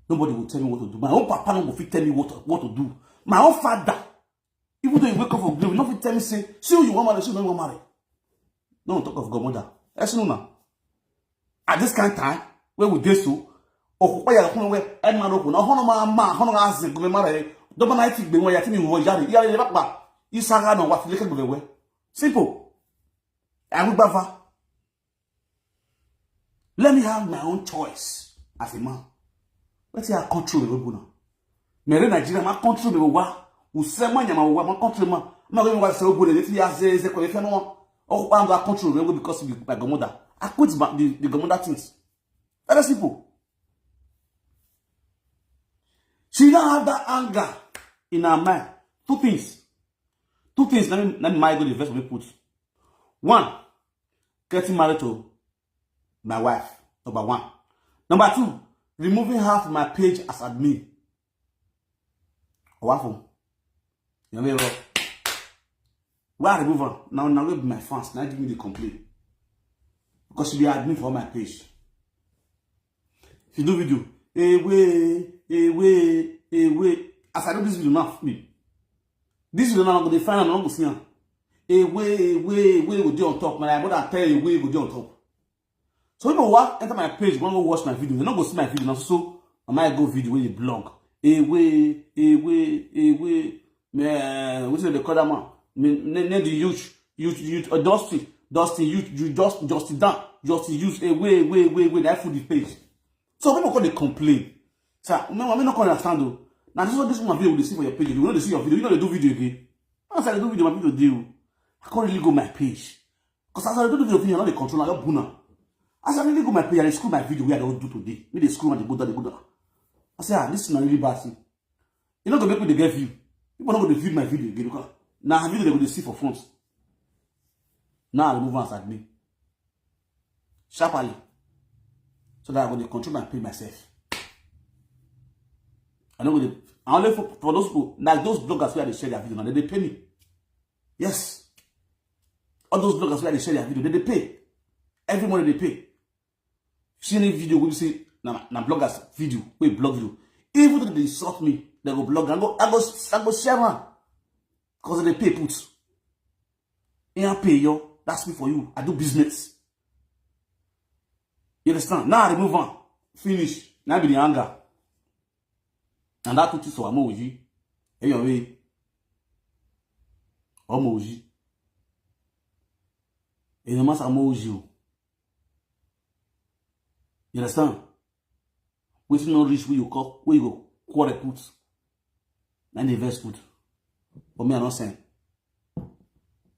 Nobody will tell me what to do. My own papa no go fit tell me what to, what to do. My own father, even though he wake up for grave, he no fit tell me say, see who you want marry, see who you want marry. No talk of godmother. That's no now. At this kind of time, where we dey so, okupa ya kuma we ema no kuna hono ma ma hono ga zin gume mare. Doba na iti gbe won ya ti mi wo yare yare le papa. Isaga no wa ti le ke gbe we. Simple. Agbagba. Let me have my own choice as a man. Wetin I control me go now? Me re Nigeria ma control me wa. Usema nyama wa ma control ma. Ma go wa se ogbole le ti ya ze ze ko le fe no. O pa ndo control me because of my godmother. I quit my, the, the godmother things. Very simple. She don't have that anger in her mind. Two things. Two things. Let me, let me go the verse we put. One, getting married to my wife. Number one. Number two, removing her from my page as admin. Or what for? You know, why I remove her? Now, now, will be my fans. Now, give me the complaint. Because she be admin for my page. She do video. Away, away, away. As I do this video now, me. This video now, I'm going to find out, I'm going to see her. Away, away, away, go dey on top. My brother tell you, away, go dey on top. So people wa enter my page, wan go watch my video. They no go see my video now. So, so I might go video wey dey blog. Away, away, away. Man, wetin dem dey call that man? Me, ne, ne the youth, youth, youth, uh, Dusty, Dusty, youth, you just, Dusty down, Dusty use away, away, away, away. That food the page. So people come dey complain. Sir, me, me no come understand though. Now this is what this one video dey see for your page. You know they see your video. You know they do video again. As I do video, my video dey o. I can't really go my page. Because as I do the video, I no dey control, I just boon am. As I really go my page, I dey scroll my video wey I don do today. Me dey scroll and dey go down, dey go down. I say, ah, this na really bad thing. E no go make me dey get view. People no go dey view my video again because na her video they go dey see for front. Now I remove am as admin. Sharply. So that I go dey control my page myself. I no go dey, I only for, for those people, like those bloggers wey I dey share their video now, they dey pay me. Yes. All those bloggers wey I dey share their video, they dey pay. Every month they pay. See any video wey be say na, na bloggers video, wey blog video. Even though they insult me, they go blog. I go, I go, I go share am. 'Cause they pay put. Yeah, pay yo. That's me for you. I do business. You understand? Now I remove am. Finish. Now be the anger. And that two things for Amoji. Hey, your way. Amoji. You know, Master Amoji. You understand? Wetin no reach wey you call, wey you go quarrel put. Na the verse put. But me, I no send.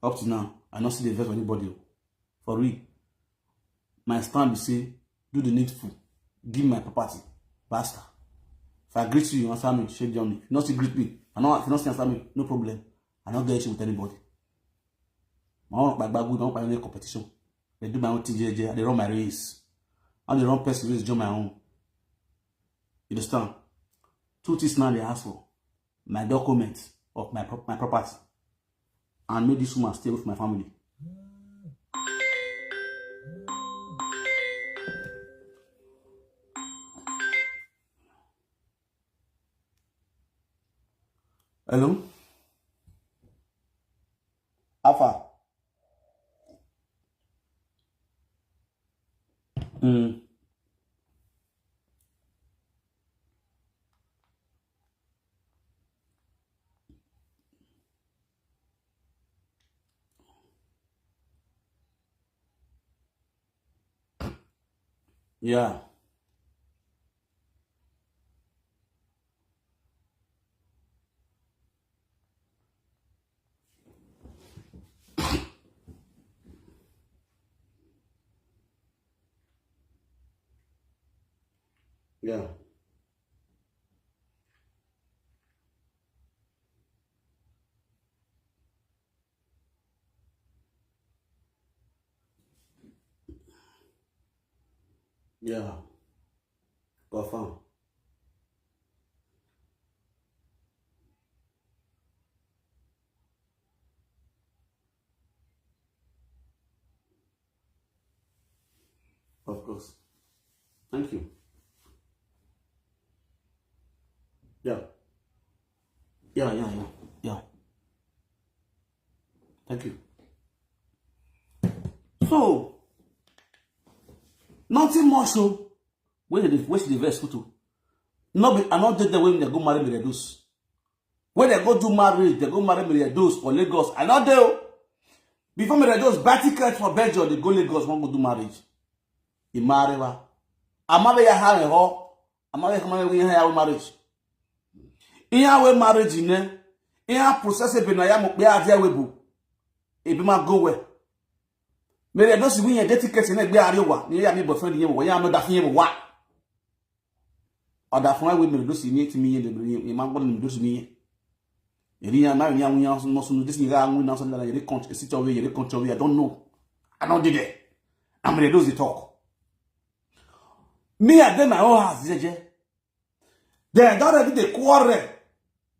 Up to now, I no see the verse for anybody o. For real. My stand be say, do the needful. Give my property. Basta. If I greet you, you answer me, shake down me. If you no still greet me, I no, if you no still answer me, no problem. I no get issue with anybody. My own gbagba good, my own competition. They do my own thing, jeje, they run my race. I dey run person race, join my own. You understand? Two things now they ask for. My document of my pro-, my property. And make this woman stay with my family. Hello? Alpha. Mm. Yeah. Yeah. Yeah. Confirm. Of course. Thank you. Yeah. Yeah, yeah, yeah, yeah. Thank you. So, nothing more so. Where the, where the verse put to? No be, I no dey there when they go marry Miredus. When they go do marriage, they go marry Miredus for Lagos. I no dey o. Before Miredus buy ticket for Belgium, they go Lagos, wan go do marriage. He marry wa. Amabe ya ha ho. Amabe ya ha marriage. Iya we marriage ne. Iya process ebe na ya mo pe adia we bu. Ebe ma go we. Miredus we yen dey ticket ne gbe are wa. Ni ya mi boyfriend yen wa. Ya no da fi yen wa. Or that fun with me, those in it me, and the man going to do me. And yeah, now, yeah, we are not soon. This year, we now something like they can't sit away, they can't away. I don't know. I don't did it. I'm ready to talk. Me, I did my own house, J J. They don't ready to quarrel.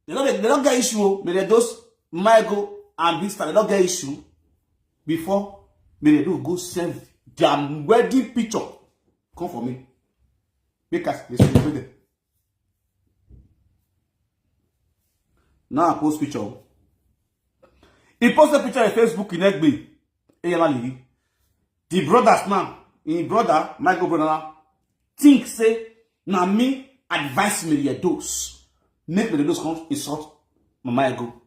They don't, they don't get issue. Me, they those Michael and Vista, they don't get issue. Before, me, they do go send their wedding picture. Come for me. Because they celebrate them. Now I post picture. He post a picture on Facebook in Egbe. Eyalali. The brothers now, his brother, Michael brother now, think say, na me advise Mary Edo's. Make Mary Edo's come insult Mama Ego.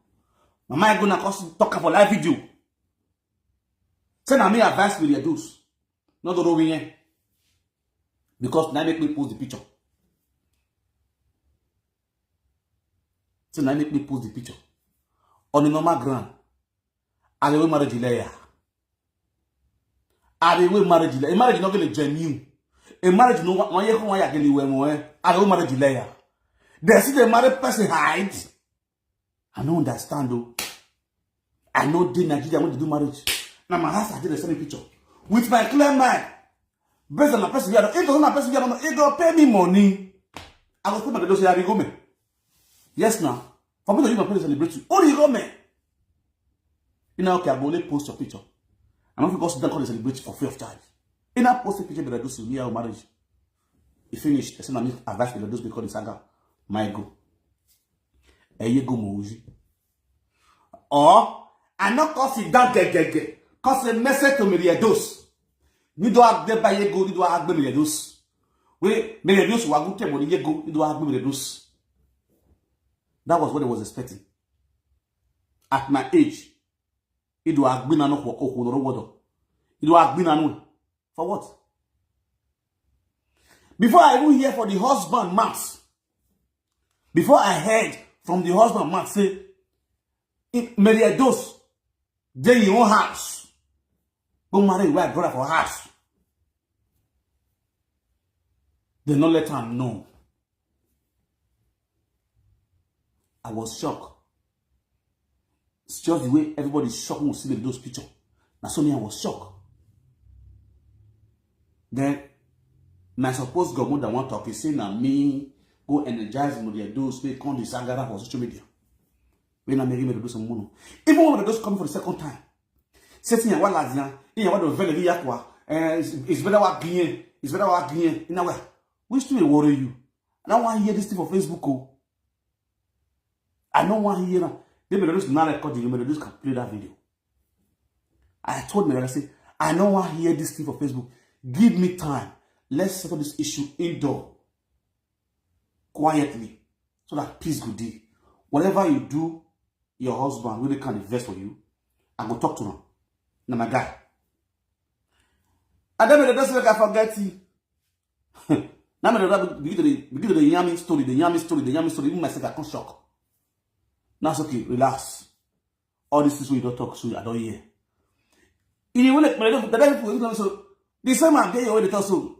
Mama Ego na come talk for live video. Say na me advise Mary Edo's. Not the wrong here. Because now make me post the picture. Say now make me post the picture. On a normal ground, I will marriage layer. I will marriage layer. A marriage not gonna genuine. A marriage no one year come one year again. I will marriage layer. They see the married person hide. I don't understand though. I know the Nigeria want to do marriage. Now my house I did the same picture. With my clear mind. Based on the person you are, if the person you are, it go pay me money. I go pay my, they say, "I go me." Yes now. For me to use my place to celebrate you. Only you go me. You know, okay, I go only post your picture. I'm not going to sit down and celebrate you for free of charge. You know, post a picture that I do see me our marriage. He finished. I said, "I need advice that I do because the saga. My go. A year go Moji." Or, I not cause it down, get, get, get. Cause a message to Mary Edo's. You don't have to buy a go, you don't have to Mary Edo's. We, Mary Edo's, wa good table, you go, you don't have to Mary Edo's. That was what I was expecting. At my age, you don't have to know what, what, what, what. You don't have to know. For what? Before I even hear for the husband mouth, before I heard from the husband mouth say, "Mary Edo's, they in your own house. Go marry your wife, brother for house." They not let her know. I was shocked. It's just the way everybody shocked when we see those pictures. That's only I was shocked. Then, my supposed government that want talk is saying that me go energize Mary Edo's, they come the Sangara for social media. When I make him do some mono. Even when those coming for the second time. Setting your wallet, yeah, in your wallet, very yakwa. Eh, it's, it's better what being, it's better what being. In a way, which to worry you? And I want to hear this thing for Facebook. Oh. I don't want to hear now. They may just not record you, may just play that video. I told me, I say, "I don't want to hear this thing for Facebook. Give me time. Let's settle this issue indoor, quietly, so that peace go dey. Whatever you do, your husband will can invest for you. I go talk to him. Now my guy." And then they just like I forget it. Now me dey begin to dey, begin to dey yarn me story, dey yarn me story, dey yarn me story. Even myself, I come shock. Now it's okay, relax. All these things we don't talk, so I don't hear. In the way, like, my little, the people, so the same man dey already talk so.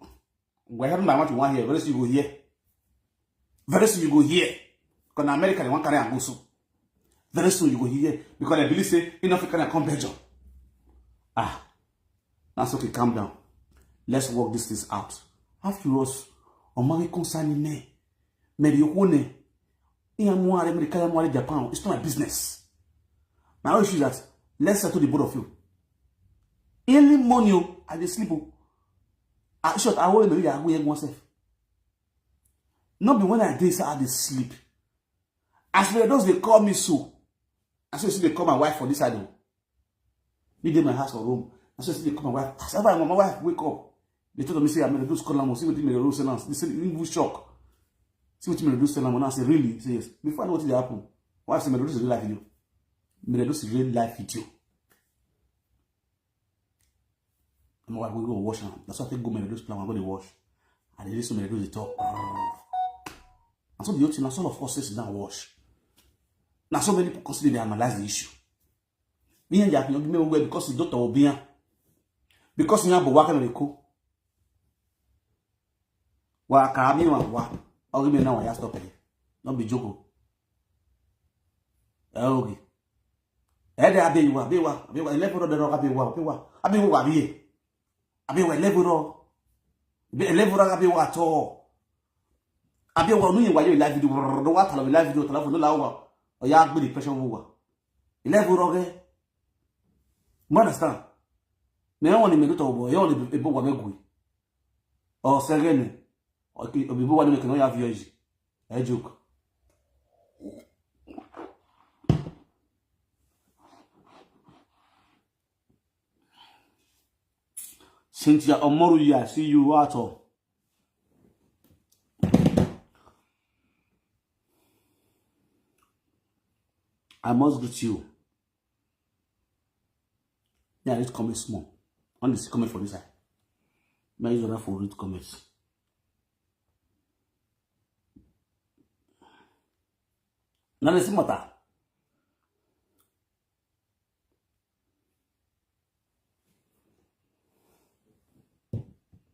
Whatever I want to want here, very soon you go hear. Very soon you go hear. Because in America, they want carry and go so. Very soon you go hear. Because they believe say, enough can come Belgium. Ah, that's okay, calm down. Let's work these things out. After us, Omari concerning me. Mary Okone. Iyamuare, America, Iyamuare, Japan. It's not my business. My own issue is that let's settle the both of you. Early morning, oh, I dey sleep. Oh. I short, I hold me, I go here myself. Not be when I dey, say I dey sleep. As for those they call me so, I say, "See, they call my wife for this side. Oh. Me dey my house for room." I say, "See, they call my wife." As ever my wife wake up, they told me, say, "I'm gonna do school, I'm see what they rose and they say, even shock. See what you do, Stella." And I say, "Really?" Say, "Yes." Before I know what dey happen, wife say, "Me do this real life video." Me do this real life video. My wife go wash now. That's why I take go Mary Edo's plan. I go dey wash. And they listen Mary Edo's dey talk. And so the whole thing, that's all of us sit down wash. Now so many people constantly they analyze the issue. Me and Jack, you give me away because the daughter will be here. Because you have a work and a cook. Wa ka mi wa wa. Ogi me now, I stop here. No be joke. Eh, okay. Eh, there, Abewa, Abewa, Abewa, eleven road, Abewa, Abewa, Abewa, Abewa, Abewa, eleven road. Eleven road, Abewa, to. Abewa, no, you were live video, no, what, live video, telephone, no, lawa. Oh, yeah, be the pressure over. Eleven road, eh? You understand? Me, I want to make it over. You want to be a boy, me, or second. Okay, obibo wa nime keno ya vieji. E joke. Cynthia Omoruyi, I see you at all. I must greet you. Yeah, read comment small. Only see comment for this side. May you for read comments. Now let's see matter.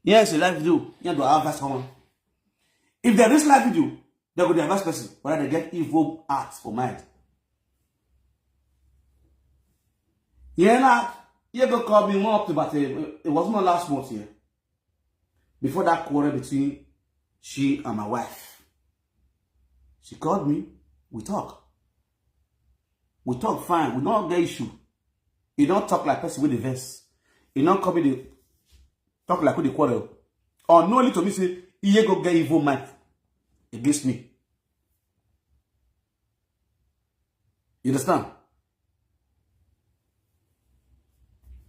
Yes, a live video. You do have someone. If there is live video, they go the advice person, whether they get evil acts for mind. Yeah, now, you go call me more up to, but it, it wasn't last month here. Before that quarrel between she and my wife, she called me. We talk. We talk fine. We don't get issue. He don't talk like person with the verse. He don't come in the talk like with the quarrel. Or no only to me say, he go get evil mind against me. You understand?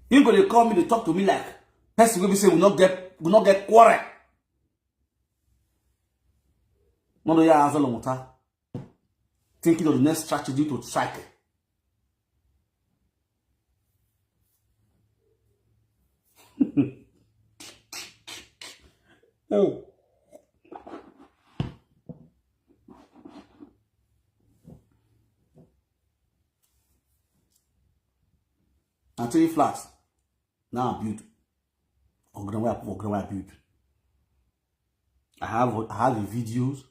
He go dey call me, dey talk to me like person wey be say we not get we not get quarrel. No, no, yeah, as a long time. Thinking of the next strategy to strike. Oh. I tell you flat. Now I build. Or ground where I put, or ground where I build. I have I have the videos.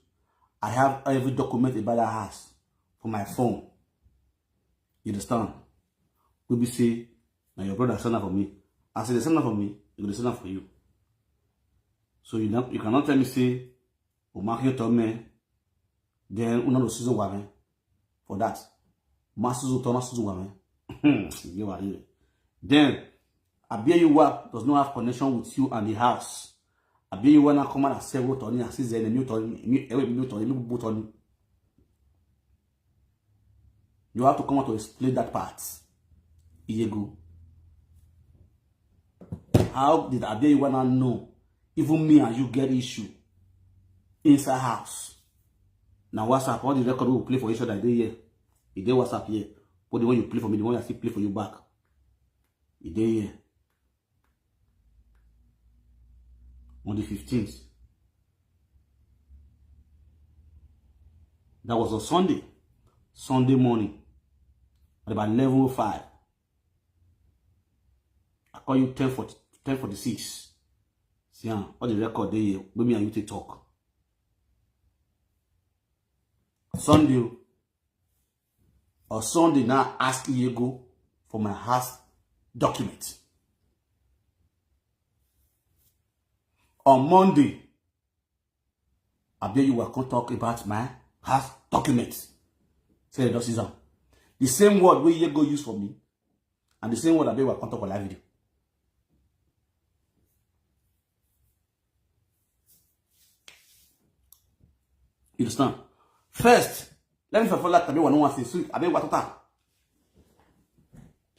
I have every document about that house for my phone. You understand? We be say, now your brother send that for me. I say they send that for me, they go send that for you. So you not, you cannot tell me say, "O ma ki to me." Then una no season wa me for that. Ma season to na season wa me. You are here. Then Abiyewa does not have connection with you and the house. Abiyewa na come and say what on you, see the enemy to me, every minute on me, but on you have to come out to explain that part. Iyego. How did Abiyewa now know? Even me and you get issue inside house. Now WhatsApp, all the record we play for each other, they here. E dey WhatsApp here. But the one you play for me, the one I still play for you back. E dey here. On the fifteenth. That was on Sunday. Sunday morning. At about eleven oh five. I call you ten forty, ten forty-six. See, ah, all the record dey here. When me and you take talk. Sunday o. Or Sunday now ask Iyego for my house document. On Monday, Abiyewa come talk about my house document. Say the season. The same word wey Iyego use for me, and the same word Abiyewa come talk for live video. You understand? First, let me follow that Abiyewa no one say, so Abiyewa total.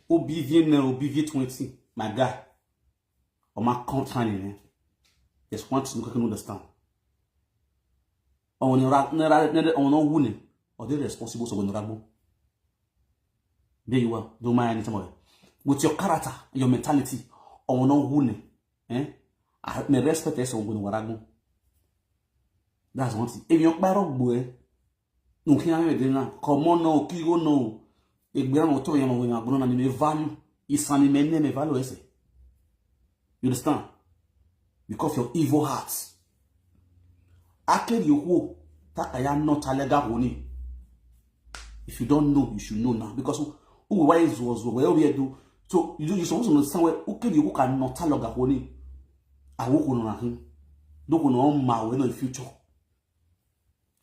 O B V N, O B V twenty, my guy. O ma come try ni. There's one thing you can understand. Ọ̀nà ra, nera, nera, ọ̀nà who ni? Are they responsible for ọ̀nà ragbo? There you are. Don't mind anything about it. With your character, your mentality, ọ̀nà who ni? Eh? I may respect us on ọ̀nà ragbo. That's one thing. If you're part of boy, no can I do now? Come on, no, kigo no. If we are not talking about, we are going to value. It's an immense value, eh? You understand? Because of your evil heart. Akeri okwu takaya nọta lega honi. If you don't know, you should know now. Because who why is was where we do. So you do you supposed to understand where Akeri okwu can nọta lega honi. I will go on him. Don't go on my way in the future.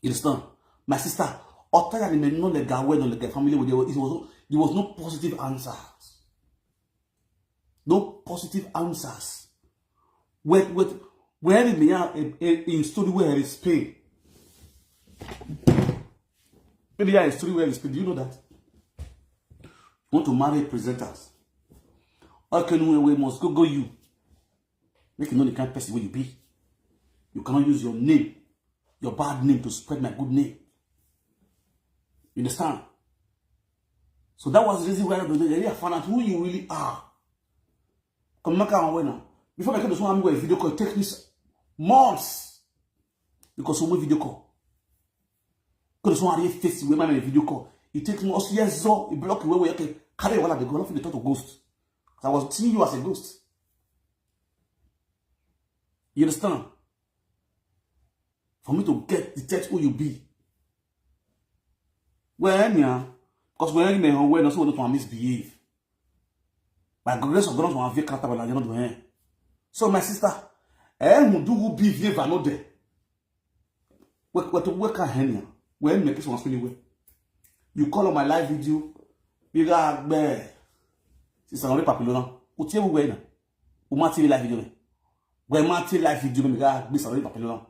You understand? My sister, Otaya ni me no lega we no lega family with you. It was there was no positive answers. No positive answers. Wait, wait. Where me are in story where is Spain? Maybe I story where is Spain. Do you know that? You want to marry presenters? Okay, no, we must go go you. Make you know the kind of person where you be. You cannot use your name, your bad name to spread my good name. You understand? So that was the reason why I don't really find out who you really are. Come back and win now. Before I can do so, I'm going to video call. Take this months. Because we video call. Because someone really face with my video call. It takes me also years so it block you where we okay. Carry wala they go off the talk to ghost. I was seeing you as a ghost. You understand? For me to get detect who you be. Well, yeah, because when you know when also don't misbehave. By grace of God, want to character like you not doing. So my sister, eh, who do who be view no there. Wake wake wake up here. When make this one spin away. You call on my live video. We got bear. Sister, no papilona. Utie we na. Umati live video. We mati live video me ga gbisa lórí papilona.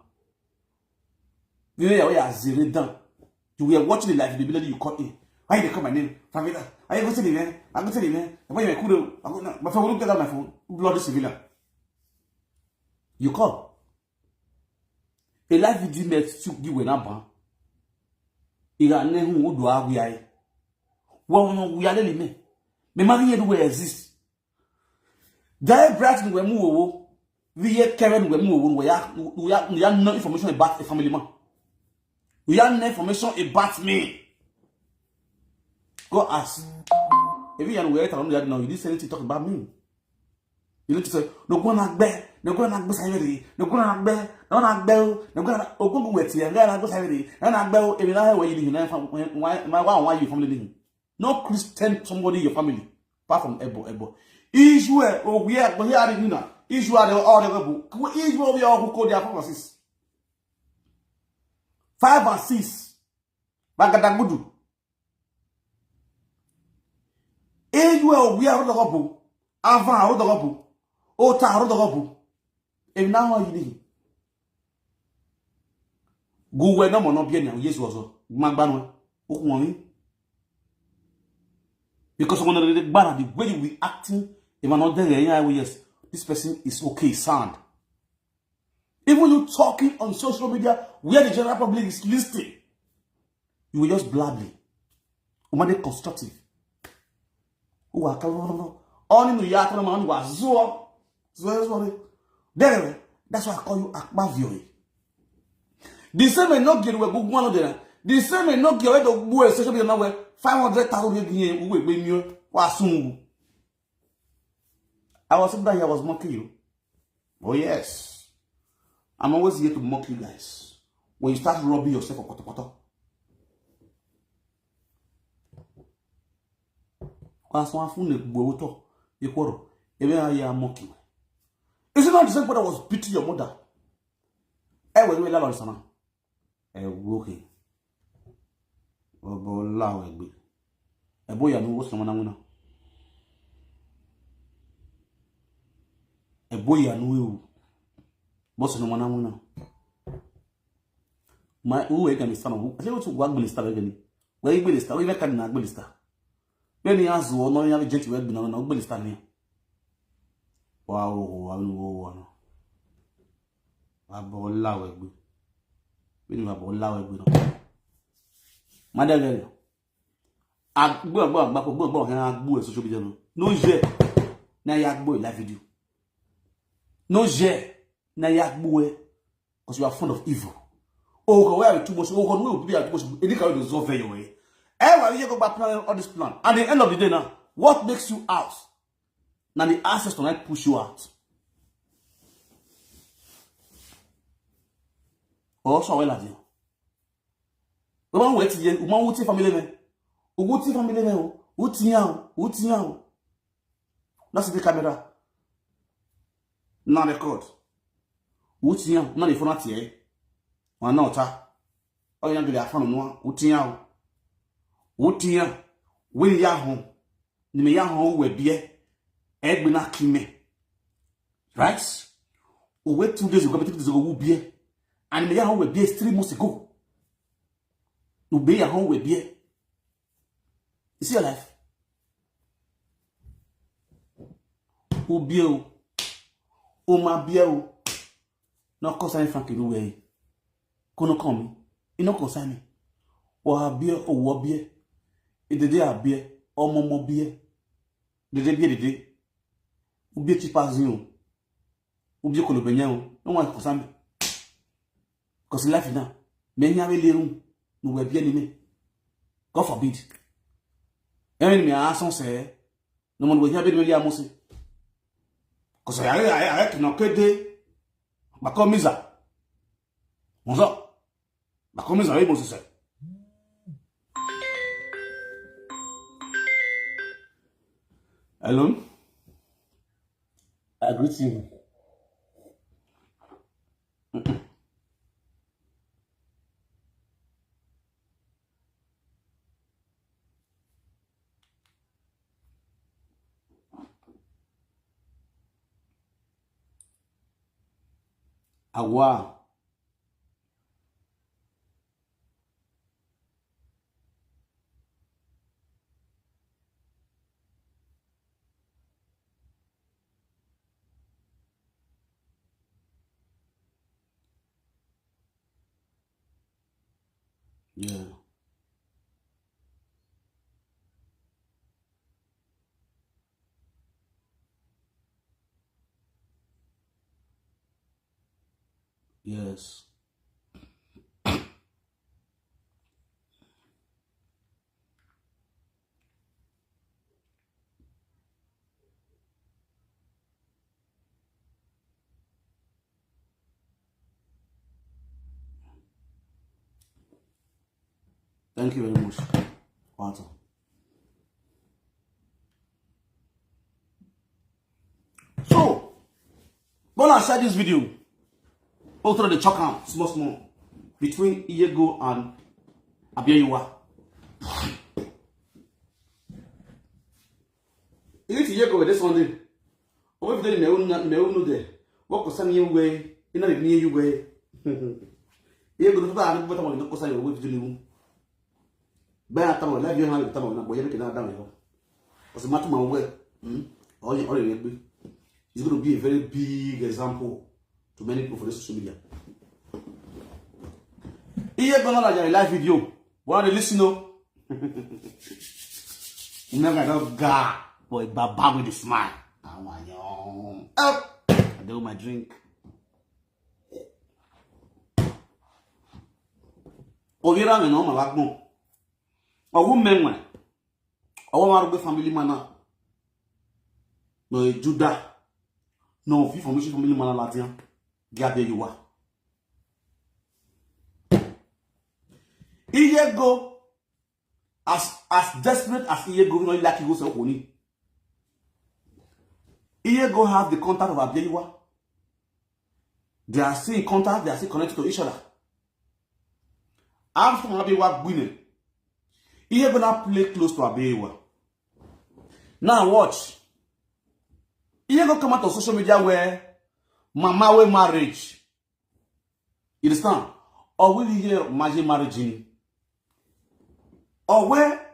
Video ya we are zero down. You were watching the live video, you call in. Why you dey call my name? Favela. Are you going to the name? I'm going to the name. Why you could have? My phone, look at my phone. Bloody civilian. You call. A live video met you give an abba. Iga nehu udu awi ai. Wa no we are me. Me mari yedu we exist. Dai bright ni we mu owo. We ye Kevin we mu owo we ya we ya we ya no information about a family man. We ya no information about me. Go ask. If you are where I don't know, you didn't say anything talk about me. You need to say, no go na gbe, no go na gbe sayiri, no go na gbe, no na gbe, no go na ogun weti, no na gbe sayiri, no na gbe. If you na where you live, why why why you family live? No Christian somebody in your family apart from Ebo Ebo. Israel, oh we are but here are you now. Israel, they all the Ebo. Israel, we are who call their purposes. Five and six. Bagadagudu. Israel, we are the Ebo. Ava, the Ebo. Ota, the Ebo. If now you need. Go where no more no be any Yesu ozo. Magbanu. Okunwami. Because when the gbara the way you be acting, if I'm not there, yeah, well, yes, this person is okay, sound. Even you talking on social media where the general public is listening, you will just blabbling. Umade constructive. Uwa kalolo. Oni no ya tana mani wa zuo. Zuo zuo. There, that's why I call you Akpavio. The same no get we go one there. The same no get we do go social media now we five hundred thousand we gin we we mi wa sungu. I was sitting there, I was mocking you. Oh yes. I'm always here to mock you guys. When you start robbing yourself of poto poto. Kwa swa fu ne gbo to. Ikworo. Ebe a ya mock you. Is it not the same way that was beating your mother? Eh, wait, wait, la sana. Eh, okay. Obo la we gbe. Ebo ya nu wo so na wona. Ebo ya nu ewu. Bo so na wona. Ma u we ka mi sana. Ase wo tu gwa gbele star gani. We gbele star, we ka na gbele star. Be ni azu ono ya je ti we gbina na gbele star ni. Wa o wa nu wo wa no. Abo la we gbe. Be ni abo la we gbe na. Madagari. Agbo agbo agbo agbo agbo kan agbo e social media no. No je. Na ya agbo live video. No je. Na ya agbo e. Because you are fond of evil. Oh, go where too much. Oh, go where be too much. Any kind of dissolve your way. Eh, why you go back plan all this plan? At the end of the day now, what makes you out? Now the ancestors might push you out. Or so well at you. We want wait here. We want wait family me. We wait family me. We tian. We tian. That's the camera. Not record. We tian. Not the phone at here. One not. Oh, you don't get a phone no. We tian. We tian. We ya home. Ni me ya home we bie. Egbe na kime. Right? We wait two days ago, three days ago, we bie. And me ya home we bie three months ago. We be ya home we bie. You see your life? We bie o. O ma bie o. No concern Frankie no way. Kono come. E no concern me. O a bie o wo bie. E dede a bie. O mo mo bie. Dede bie dede. U bie cheap as you. U bie kolo benye o. No one concern me. Because life now. Me nya we leru. No we bie ni me. God forbid. Even me a son say. No one we nya be me ya mo se. Because I I I no kede. Bakọ miza. Mo sọ. Bakọ miza we mo se. Hello. I greet you. Awa. Yeah. Yes. Thank you very much. Walter. So, gonna share this video. Ultra the chalk am small small between Iyego and Abiyayiwa. Iti Iyego with this one day. Over the me unu me unu there. What concern you way? You not even you way. Iyego the father and the father no concern you with the. Bẹ́ẹ̀ àtàwọn life yẹn hàn lè tàwọn náà bọ̀ yẹn kì í náà dáhùn yẹn. Ọ̀sẹ̀ máa tún máa wẹ̀. Ọ̀yẹ̀ ọ̀rẹ́ yẹn gbé. It's going to be a very big example to many people for this social media. Iye gbọ́dọ̀ lajà in live video. Wọ́n á lè listen o. Never know God, boy, baba with the smile. Àwọn àyàn. I do my drink. Ovira mi no ma wagbo. Owu menwe. Owo ma rugbe family mana. No e Judah. No fi information family mana latian. Gabe you are. Iyego as as desperate as Iyego no like you so koni. Iyego have the contact of Abiyayiwa. They are still in contact, they are still connected to each other. After Abiyayiwa Gwine, Iyego now play close to Abiyayiwa. Now watch. Iyego come out on social media where mama we marriage. You understand? Or will you hear magic marriage in? Or where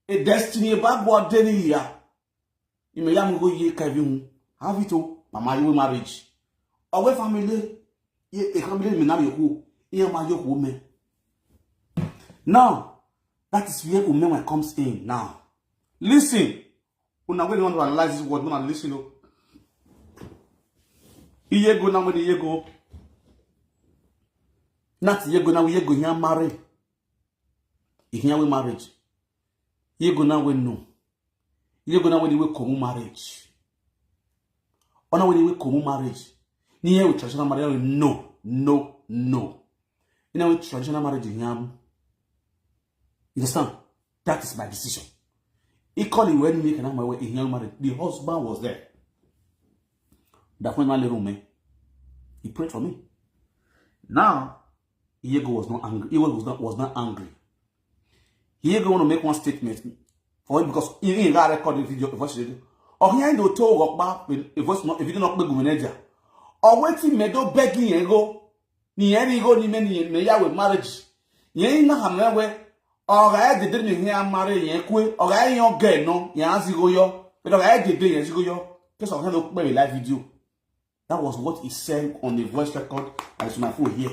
a destiny a backward day here. You may yam go ye Kevin. Have it all. Mama you marriage. Or where family ye a family me now you who. Ye ma you woman. Now that is where women comes in now. Listen. Una wey dey wan analyze this word, una listen o. Iyego na wey dey Iyego. Not Iyego na wey Iyego here marry. Ihe we marriage. Iyego na wey no. Iyego na wey dey wey komu marriage. Ona wey dey wey komu marriage. Ni here we traditional marriage no, no, no. You know, traditional marriage in Yam. You understand? That is my decision. Equally, when me and my wife in Yam married, the husband was there. That when my little man, he prayed for me. Now, Iyego was not angry. Iyego was not, was not angry. Iyego want to make one statement for him because he, he got record the video, voice video. Or he ain't to talk about a voice not, if you don't know Gumeneja. Or wait till Medo begging and go. Ni eri go ni many me ya with marriage. Ye na hamwe. Or I did didn't hear marry ye kwe. Or I young girl no. Ye azigo yo. But or I did didn't azigo yo. Just on hello play live video. That was what he said on the voice record. And it's my phone here.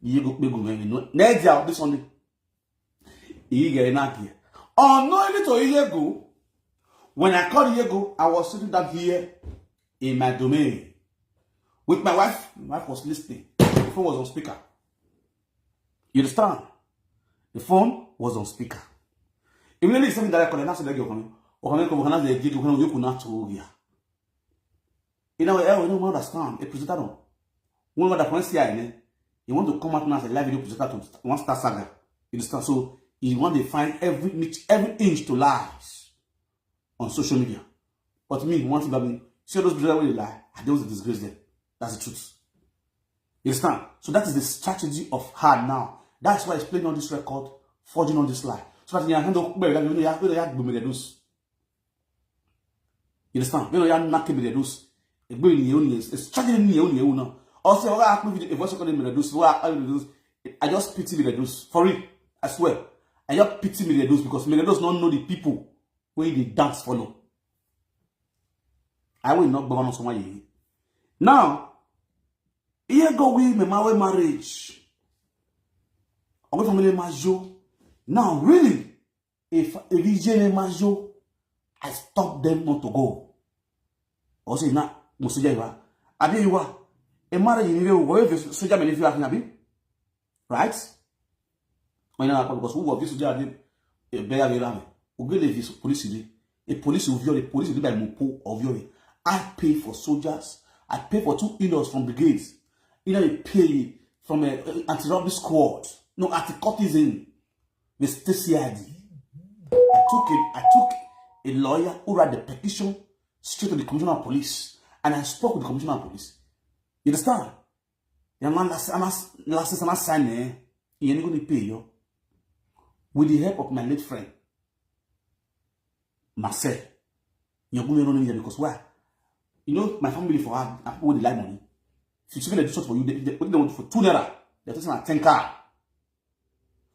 You go big woman. No, next year, this Sunday. He get an idea. Unknowingly to Iyego, when I called Iyego, I was sitting down here in my domain with my wife. My wife was listening. The phone was on speaker. You understand? The phone was on speaker. Immediately, he sent me direct call. And I said, "Girl, come here. Okay, come here, come here, come here, come here, come here, come here." You know, I don't understand. A presenter, no. One of the friends here, eh, he want to come out now as a live video presenter to one star saga. You understand? So he want to find every niche, every inch to lies on social media. But me, one thing about me, see those people that really lie, I don't disgrace them. That's the truth. You understand? So that is the strategy of her now. That's why he's playing on this record, forging on this lie. So that you can handle, you know, you have to, you have to be those. You understand? You know, you are not keeping the rules. Egbe ni yẹn o ni yẹn, it's charging ni yẹn o ni yẹn o now. Also, what happened with the voice recording Meredus? What happened with those? I just pity Meredus. For real, I swear. I just pity Meredus because Meredus don't know the people where they dance follow. I will not go on someone. Now, here go we me my marriage. Away from the majo. Now, really, if if you me majo, I stop them not to go. Also, na mo soja iwa. Abi iwa. E marriage ni we o, we soja me ni fi akin abi. Right? When I because who of this soja abi e be abi la me. O gele this police ni. A police of your police ni by mo po of your. I pay for soldiers. I pay for two in-laws from brigades. You know, they pay from a, a anti-robbery squad. No, anti-courtesan. With the C I D. I took it. I took a lawyer who wrote the petition straight to the commissioner of police, and I spoke with the commissioner of police. You understand? The man last, last, last, last sign eh. He ain't gonna pay you. With the help of my late friend, Marcel, you're going to run in there because why? You know, my family for her, I people they like money. If you see me, they do something for you, they, they, what they want for two naira, they're talking about ten car.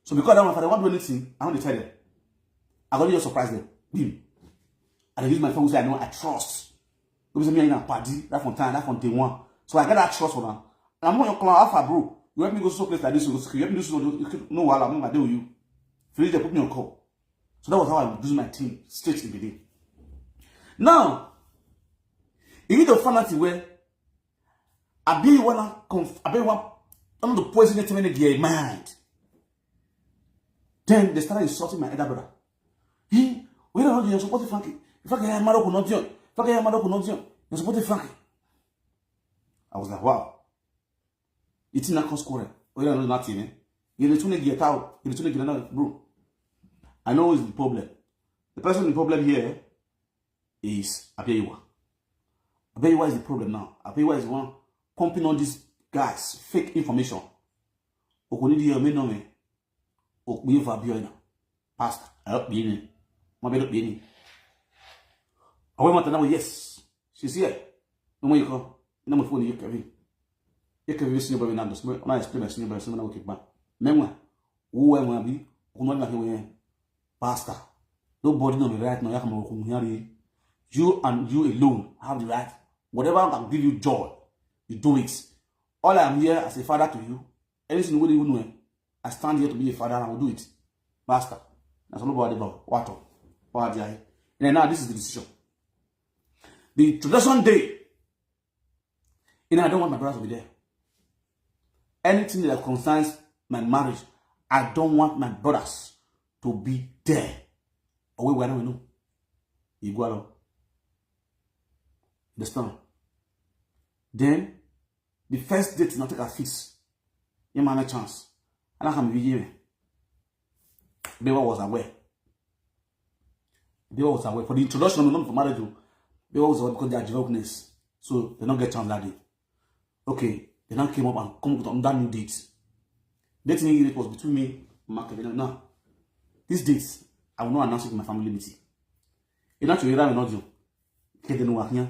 So because I don't want to do anything, I want to tell them. I got to just surprise them. Bim. And I use my phone, say I know I trust. Because me and Paddy, that from time, that from day one. So I got that trust for them. And I'm on your call, Alpha, bro. You help me go so place like this, you go secure. You help me do so, you no, while I'm not with you. Finish, they put me on call. So that was how I use my team straight in the day. Now, you need to find out where I be wanna conf I be want I'm the poison it in their mind. Then they started insulting my elder brother. He, we don't know you're supposed to Frankie. If I can Maroko not you, if I can Maroko not you, you're supposed to Frankie. I was like, wow. It's not cause quarrel. Oh, yeah, no, nothing, eh? You're the two get out. You're the two get out, bro. I know it's the problem. The person in problem here is Abiyayiwa. Abiyayiwa is the problem now. Abiyayiwa is the one pumping all these guys fake information. Okunidi Omenome, Okpuyeva Abiola, pastor, I hope you know. My brother, you know. Away, Matana, yes, she's here. No more you call. No more phone, you Kevin. You Kevin, senior brother, now, just when I explain my senior brother, senior brother, okay, but memoir, who am I be? Who am I be? Pastor, nobody know me right now. You and you alone have the right. Whatever can give you joy, you do it. All I am here as a father to you. Anything you will know, I stand here to be a father and I will do it. Pastor, that's all about the what? And now this is the decision. The introduction day, you know, I don't want my brothers to be there. Anything that concerns my marriage, I don't want my brothers to be there. Away where we know. You go along. Understand? Then the first date is not take a fix. You man a chance. Ana kam video me. Bewa was aware. Bewa was aware. For the introduction, not for marriage, o. Bewa was aware because they are developness. So they don't get chance that day. Okay, they now came up and come up with another new date. Dating it was between me and Machiavelli. Now, this date, I will not announce it in my family meeting. Ina to ira no do. Kede no waknya.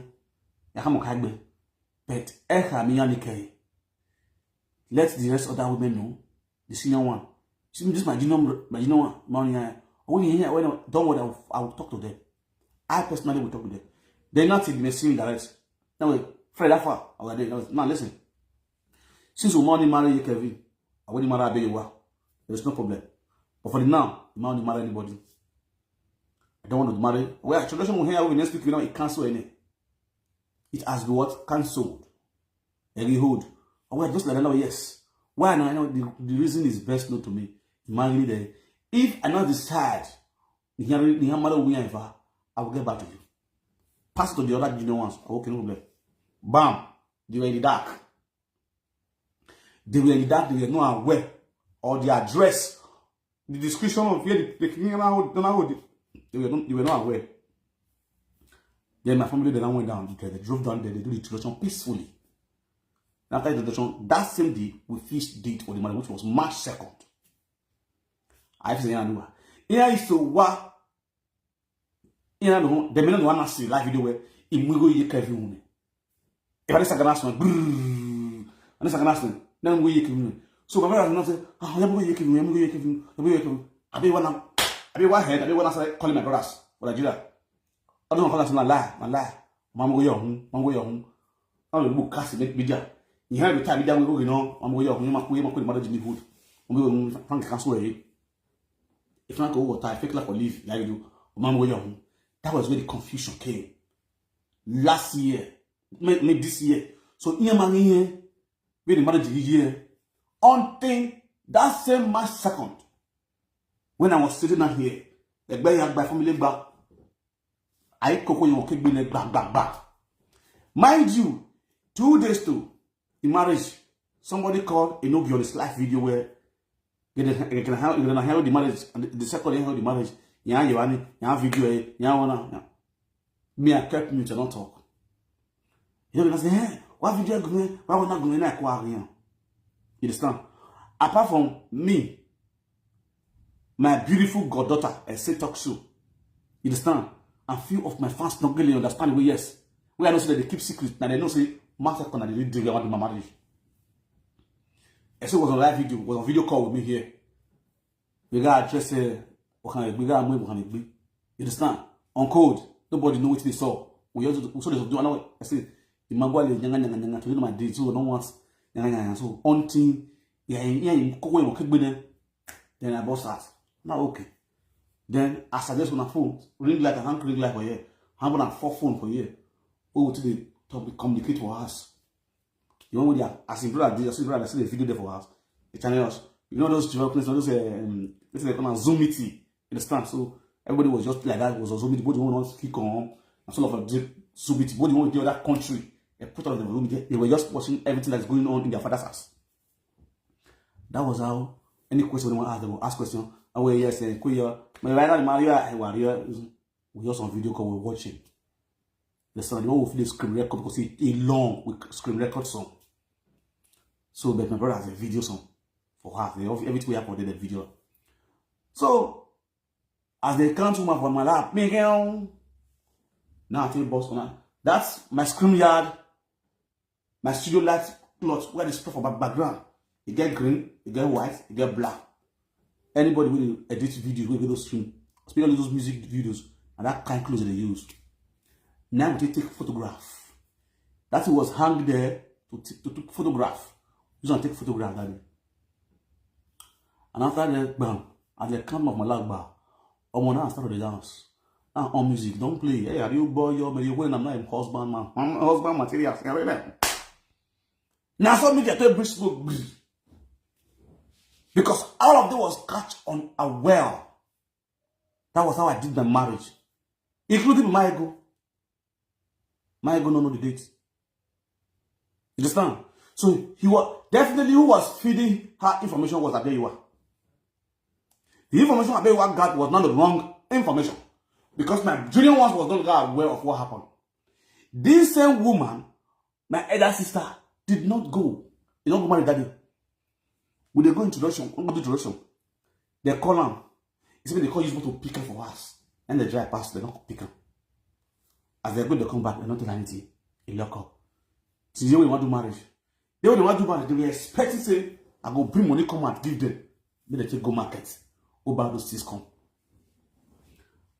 Ya kama kagbe. But e ka mi yani kai. Let the rest other women know. The senior one. See, this my junior, my junior one. Money. When you hear, when, don't worry, I will, I will talk to them. I personally will talk to them. They not take the same direct. Now, Fred, how far? Our day. Now, listen. Since we money marry you, Kevin, I wouldn't marry Abeyowa. There's no problem. But for the now, I won't marry anybody. I don't want to marry. Well, tradition will hear we next week, you know, it cancel any. It has been what? Cancelled. Every hold. Oh, well, just like that, yes. Why now? I know the, the reason is best known to me. Imagine that if I not decide, I will get back to you. Pass it to the other junior ones. Okay, no problem. Bam. They were in the dark. They were in the dark. They were not aware. Or the address, the description of where the, the king and how, and how they, they were not, they were not aware. Then my family, they now went down. They, they drove down there. They do the introduction peacefully. After the introduction, that same day, we fixed date for the marriage, which was March second. I have to say, I know. Here is to what? You know, the minute one see live video where in we go you Kevin. If I just gonna swing, and this gonna swing, then we you Kevin. So my brother now say, "Ah, let me go you Kevin, let me go you Kevin, let me go you Kevin." I be one, I be one head, I be one side calling my brothers for Nigeria. I don't know how that's my lie, my lie. Mama go young, mama go young. I will book cast make media. You have the time media we go, you know, mama go young, you must, you must put the mother Jimmy Hood. Mama go young, thank you, cancel it. If not go water, I fake like olive, like you do. Mama go young. That was where the confusion came. Last year, mid, mid this year. So here, man, here, where the marriage year. Until that same March second, when I was sitting down here, the guy had my family back. I coco you kick me back, back, back. Mind you, two days to the marriage, somebody called a no be on his live video where you can handle, you can handle the marriage, and the, the second you handle the marriage, yeah, you want it, yeah, video, yeah, wanna, yeah. Me, I kept mute and not talk. You know, they say, "Hey, what video you going? Why we not going like what?" You understand? Apart from me, my beautiful goddaughter, I say talk show. You understand? And few of my fans not really understand we, yes. We are not say that they keep secret. Now they know say master corner they did they want my marriage. I say was on live video, was on video call with me here. We got address, uh, we can, we got money, we can agree. You understand? On code, nobody know what they saw. We also, we saw they do another. I say, "Imagwale, nyanga, nyanga, nyanga, today my day, so no one wants, nyanga, nyanga." So, on thing, yeah, yeah, yeah, you cook away, we cook with them. Then I boss us. Now, okay. Then, as I just on a phone, ring like a hand ring like for here. How about a four phone for here? Who would they talk, communicate for us? You know, we are, as in brother, as in brother, see the video there for us. The channel us. You know those developments, those, um, this is like a Zoom meeting. You understand? So everybody was just like that, was on Zoom meeting. But you want to click on, and sort of a Zoom meeting. But you want to the other country. They put on the room. They, they were just watching everything that's going on in their father's house. That was how any question they want to ask, they will ask question. I will, "Yes, eh, queer. My right, Maria, I will, we just on video call, we're watching." The son, the one with the screen record, because it, it long with screen record song. So, but my brother has a video song for her. They have everything we have for the video. So, as they count woman for my lap, me again. Now I feel boss on that. That's my screen yard. My studio light cloth where they spray for back-, background. You get green, you get white, you get black. Anybody will edit video, will go stream, especially those music videos, and that kind clothes they use. Now they take photograph. That thing was hung there to, t- to take photograph. You don't take photograph that day. And after that, bam, as they come off my lap, bam, I'm on now start the dance. Now on music, don't play. Hey, are you boy? You're you when I'm not a husband man. I'm a husband material. Now so media to bring smoke breeze. Because all of them was catch on a well. That was how I did my marriage, including my ego. My ego no know the date. You understand? So he was definitely, who was feeding her information was Adeyiwa. The information Adeyiwa got was not the wrong information, because my junior ones was not that aware of what happened. This same woman, my elder sister, did not go. You don't go marry daddy. We dey go introduction, we go do introduction. They call am. He say they call you supposed to pick am for house. And they drive past, they don't pick am. As they go, they come back, they don't tell anything. He lock up. Since you want to marriage, they when they want to marriage, they were expecting say I go bring money come out give them. Then they take go market, go buy those things come.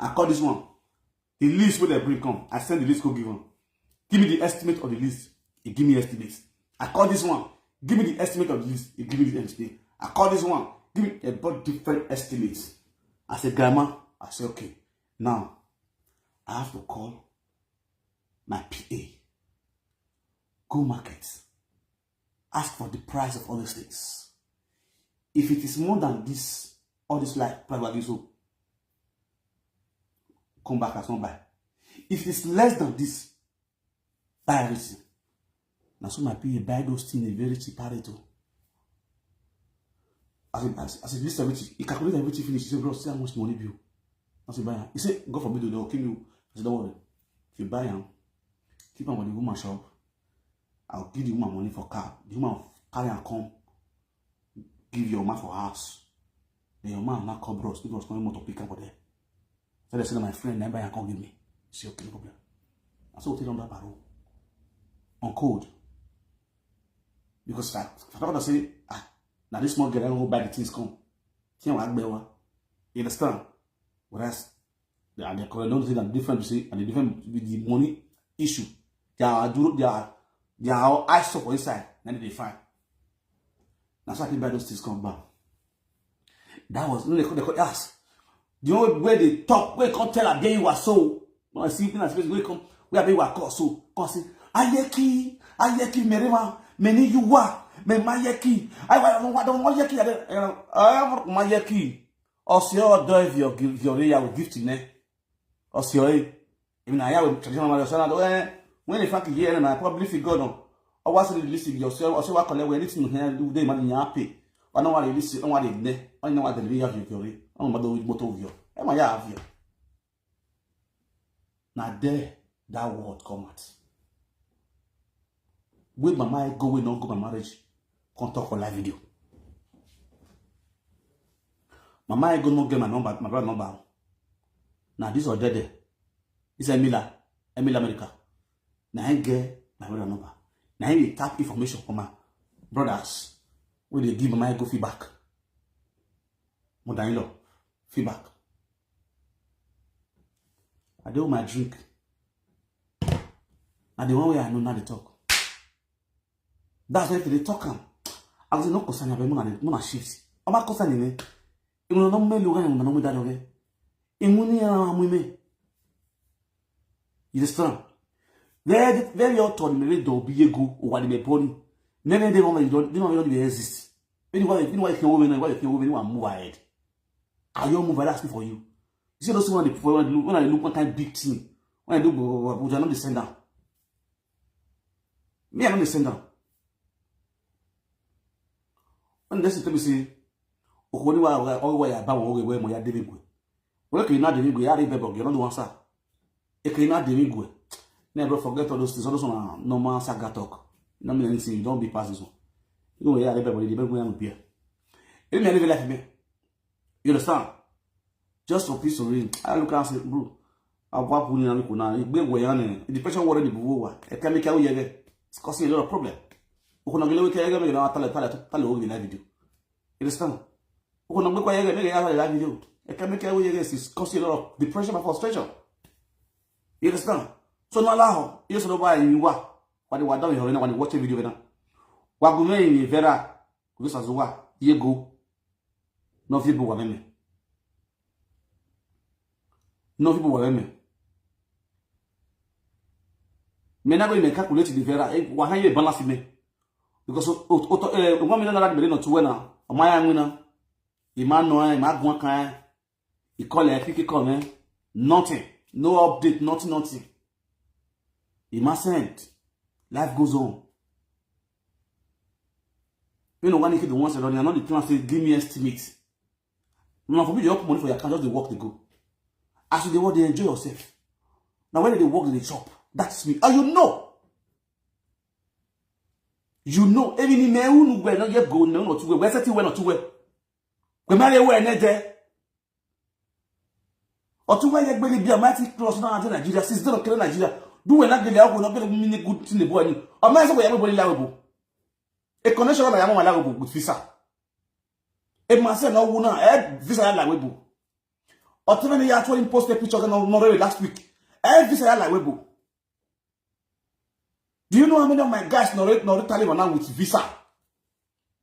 I call this one. The list wey dem bring come, I send the list go give am. Give me the estimate of the list. He give me estimate. I call this one. Give me the estimate of the list. He give me the estimate. I call this one. Give me about different estimates. I say, "Grandma," I say, "Okay. Now, I have to call my P A. Go market. Ask for the price of all these things. If it is more than this, all this life, price will be so. Come back as one buy. If it is less than this, buy everything." Now, so my P A buy those things a very cheap rate o. As he, as, as he list everything, he calculate everything finish. He say, "Bro, see how much money bill." As he buy am, he say, "God forbid, they'll kill you." I said, "Don't worry. If you buy am, keep am for the woman shop. I'll give the woman money for car. The woman carry am come, give your man for house. Then your man now call bros. Bros come motor pick am for there. Tell them say na my friend, na buy am come give me." Say, "Okay, no problem." I say, "Okay, don't buy parole on code." Because if I, if I talk say, "Ah, now this small girl, I don't go buy the things come." Can't work better. You understand? Whereas, they are, they don't say that different, you see, and the different with the money issue. They are, they are, they are all eyes up for inside. Then they find. That's why I can buy those things come back. That was, no, they call, they call us. The only way they talk, we can't tell again was so. When I see people in space, we come, we are being call so. Come say, "Ayeki, Ayeki, Merema, Meni Yuwa, Me Mayeki. I want, I don't want Yeki. I don't, I don't want Mayeki." Osio do if your, your area will gift in there. Osio, eh? Even I have traditional marriage, so I don't, eh, when the fact here, and I probably feel God on. I was in the list of your, so I say, "What collect, when it's in here, do they money happy?" I don't want to listen, I don't want to, I don't want to be of your, I don't want to motor of your. Am I have you? Now there, that word come out. Wey mama go, wey no go my marriage, come talk for live video. Mama go no get my number, my brother number. Now this other day, this Emila, Emila America. Now I get my brother number. Now I dey tap information for my brothers. Wey dey give mama go feedback. Mother-in-law, feedback. I do my drink. And the one way I know now they talk. That's why they talk am. I was no concern, but mona, mona shift. I'm not concerned in it. You know, no me look at no me that, okay? In money, I'm with me. You understand? Very, very authority, me don't be a go or what me born. Maybe they don't, they don't, they don't exist. Anyway, anyway, if you women, why if you women, you move ahead. I don't move ahead, ask me for you. You see those when they, when I look, when I look one kind big thing, when I do, but you are not the sender. Me, I'm not the sender. When they say to me, say, "Okoni wa, wa, wa, ya ba wa, wa, mo ya David Gwe." Well, okay, not David Gwe, I didn't beg you, not the one, sir. Okay, not David Gwe. Never forget all those things. All those one are normal saga talk. You don't mean anything. You don't be past this one. You know, yeah, I didn't beg you, David Gwe, I'm here. You mean, I live life, man. You understand? Just for peace of reign. I look and say, "Bro, I walk with you now, you know, the pressure water in the Buwa. It can make you, it's causing a lot of problem. Okoni gele we kaya, me na tale, tale, tale, over the live video. You understand? Okoni gele kwa yege, me ya live video. It can make you, it's causing a lot of depression and frustration. You understand? So now, allow you to buy in wa. When you are down here, when you watch a video now, wa gume in vera, this as wa, ye go. No people were me. No people were me. Me na go me calculate the vera. Eh, wa ha ye balance me. Because o, o, o, eh, one million naira be no two na. O ma ya ngwina. Ima no, eh, ima gwan kan. He call, eh, click, he call, eh. Nothing. No update, nothing, nothing. Ima send. Life goes on. When you want to the ones that are not the plan, say, "Give me estimate." Now, for me, they open money for your account, just dey work, dey go. As you dey work, dey enjoy yourself. Now, when they work, they chop. That's me. And you know. You know, even in me, who know where, not yet go, no, not too well. Where setting well, not too well. When my way, not there. Or too well, yet, baby, I might cross now to Nigeria. Since they don't kill Nigeria. Do when I get the alcohol, not get a good thing, the boy. Or my way, everybody laughable. A connection like I'm on with visa. A man said, "No, no, eh, visa like we bo." Or tell me, you actually posted pictures and no, no, last week. Eh, visa like we bo. Do you know how many of my guys not, not Taliban now with visa?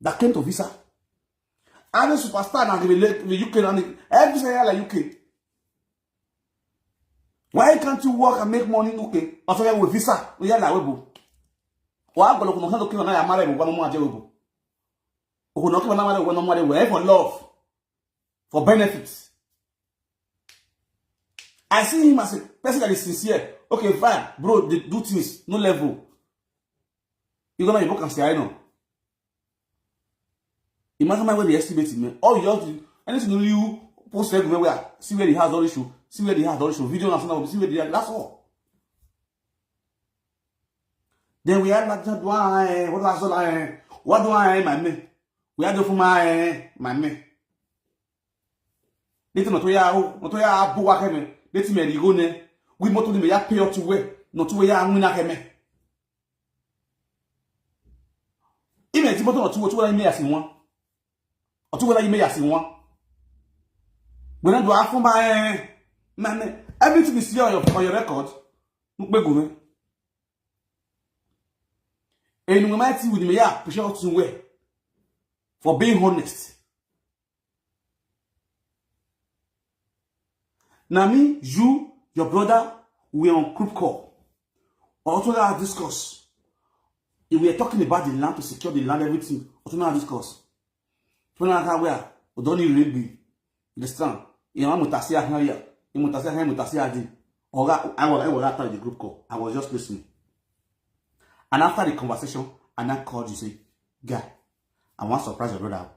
That came to visa. I'm a superstar now, the, the U K, and the, eh, visa like U K. Why can't you work and make money in U K? Or tell with visa, we are like we bo. Why go look no kind of kill na ya mare bo, no more aje we bo. Ogo no kill na mare bo, no more we for love, for benefits. I see him as a person that is sincere. Okay, fine, bro, they do things, no level. You gonna book and say, "I know." Imagine my way they estimate me. All you have to, anything you post everywhere, see where the house all issue, see where the house all issue, video and stuff, see where the, that's all. Then we had like, "What do I, what do I, what do I, my man?" We had to for my, my man. They tell not to ya, not to ya, buwa keme. They tell me, "You go ne." We moto me ya pay out to where, not to where ya win keme. Ime ti moto not to what you may ask one. Or to what you may ask one. When I do half for my, man, everything is here on your, on your record. Look, beg me. And we might see with me, yeah, push out to where. For being honest. Now me, you, your brother, we on group call. Or to our discuss. If we are talking about the land, to secure the land, everything. Or to our discuss. To our where? Or don't you really be? Understand? You know, mutasia here. You mutasia here, mutasia di. Or I was, I was after the group call. I was just listening. And after the conversation, and I called you, say, "Guy, I want to surprise your brother."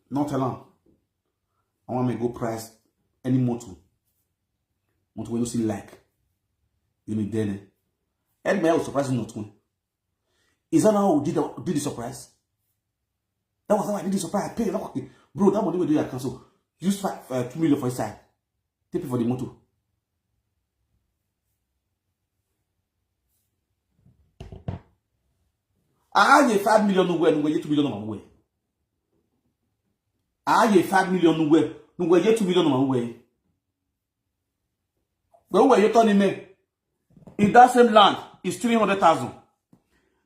Not tell him. I want me go price any motor. Motor we no see like. You need then. And me, I was surprised not one. Is that how we did the, did the surprise? That was how I did the surprise. I paid. Like, okay, bro, that money we do your cancel. Use five, uh, two million for inside. Take it for the motor. I had a five million no way, no way, two million no way. I had a five million no way, no way, two million no way. But where you turning me? In that same land, is three hundred thousand.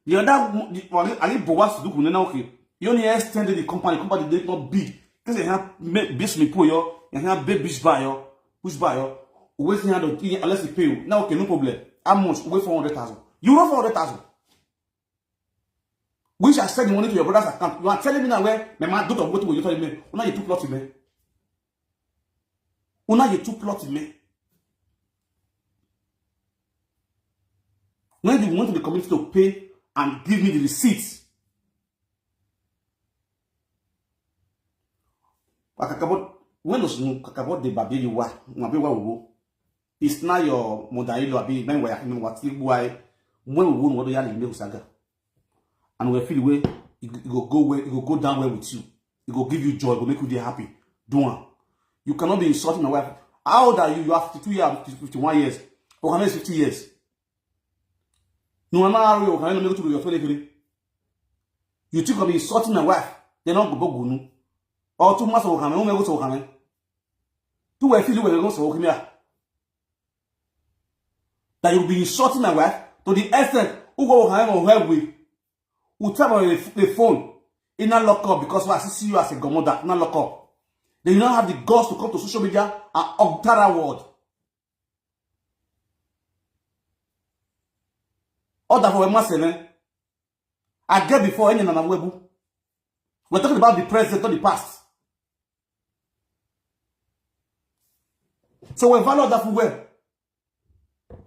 The other, the, well, I need Boas to do now, okay. You only extended the company, company did not big. Because you have base me poor, you have big bush buyer, bush buyer. Always you have to, unless you pay you. Now, okay, no problem. How much? Wait, four hundred thousand. You know four hundred thousand. Which I send the money to your brother's account. You are telling me now where my man do the what you telling me. Una you too plot me. Una you too plot me. When do you want the community to pay and give me the receipts? Kakabot, when does Kakabot the baby you wa? Mabi wa wo. It's not your mother-in-law, abi, when we are, when we are, when we won't want to yell in the saga. And we feel way, it, it go go well, it go go down well with you. It go give you joy, it go make you dey happy. Do one. You cannot be insulting my wife. How old are you? You are fifty-two years, fifty-one years. Okame is fifty years. No, I'm not Okame, no make to your twenty-three. You think of insulting my wife? They don't go bogunu. Or two months of Okame, who make go to Okame? Two way feel you go so Okame. That you be insulting my wife to the extent who go Okame or her way. Who tap on the, the phone. In a lock up because I see you as a godmother, in a lock up. Then you don't have the guts to come to social media and utter a word. Order for a mass, eh? I get before any Nana Webu. We're talking about the present, not the past. So we value that for where?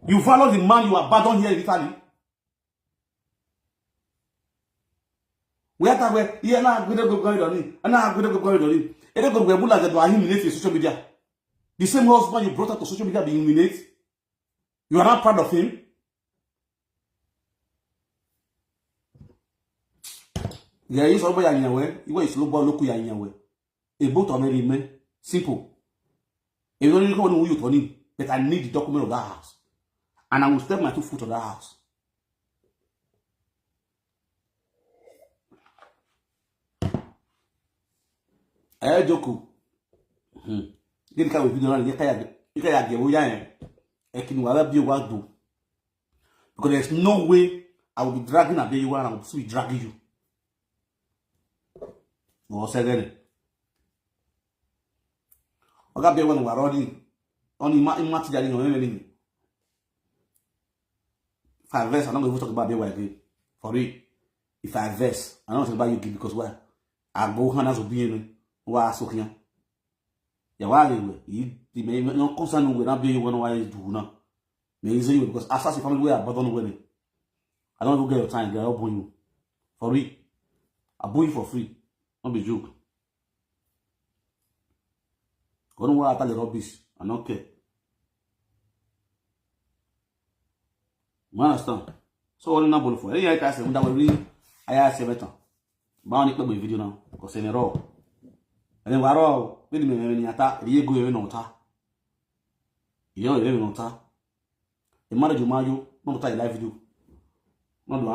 You value the man you abandoned here in Italy. We are that way. Yeah, now we don't go going on it. And now we don't go going on it. And don't go we like that. Humiliate you social media. The same husband you brought up to social media being humiliated. You are not proud of him. Yeah, you saw by Yanyawe. You were slow boy, look Yanyawe. A boat of me, simple. If you don't know who you turn in, but I need the document of that house. And I will step my two foot on that house. Ẹ jókòó. Hmm. Gịnị ka wee bido na ihe ka ya ga-ewu ya ya? Ekin wala bi wa do. Because there's no way I will be dragging Abia Iwa and I will still be dragging you. Or second. Oga Abia Iwa wa running. Only ma in match that you know. If I verse, I'm not going to talk about Abia Iwa again. For real. If I verse, I don't talk about you again because why? I go hand as obedient. Why so here? Ya wa le we. Yi di me no concern we na be we no wa do na. Me is you because as a family we abandon we. I don't even get your time, girl. I bun you. For real. I bun you for free. Not be joke. Go no wa the rubbish. I don't care. You understand? So what na bolo for? Any I say that we really I say better. Ba ni pe video now. Ko se ni ro. Ẹni wa ro, bí mi me ni ata, ri ego e no ta. Iyo e no ta. E mara ju mayo, no ta live video. No do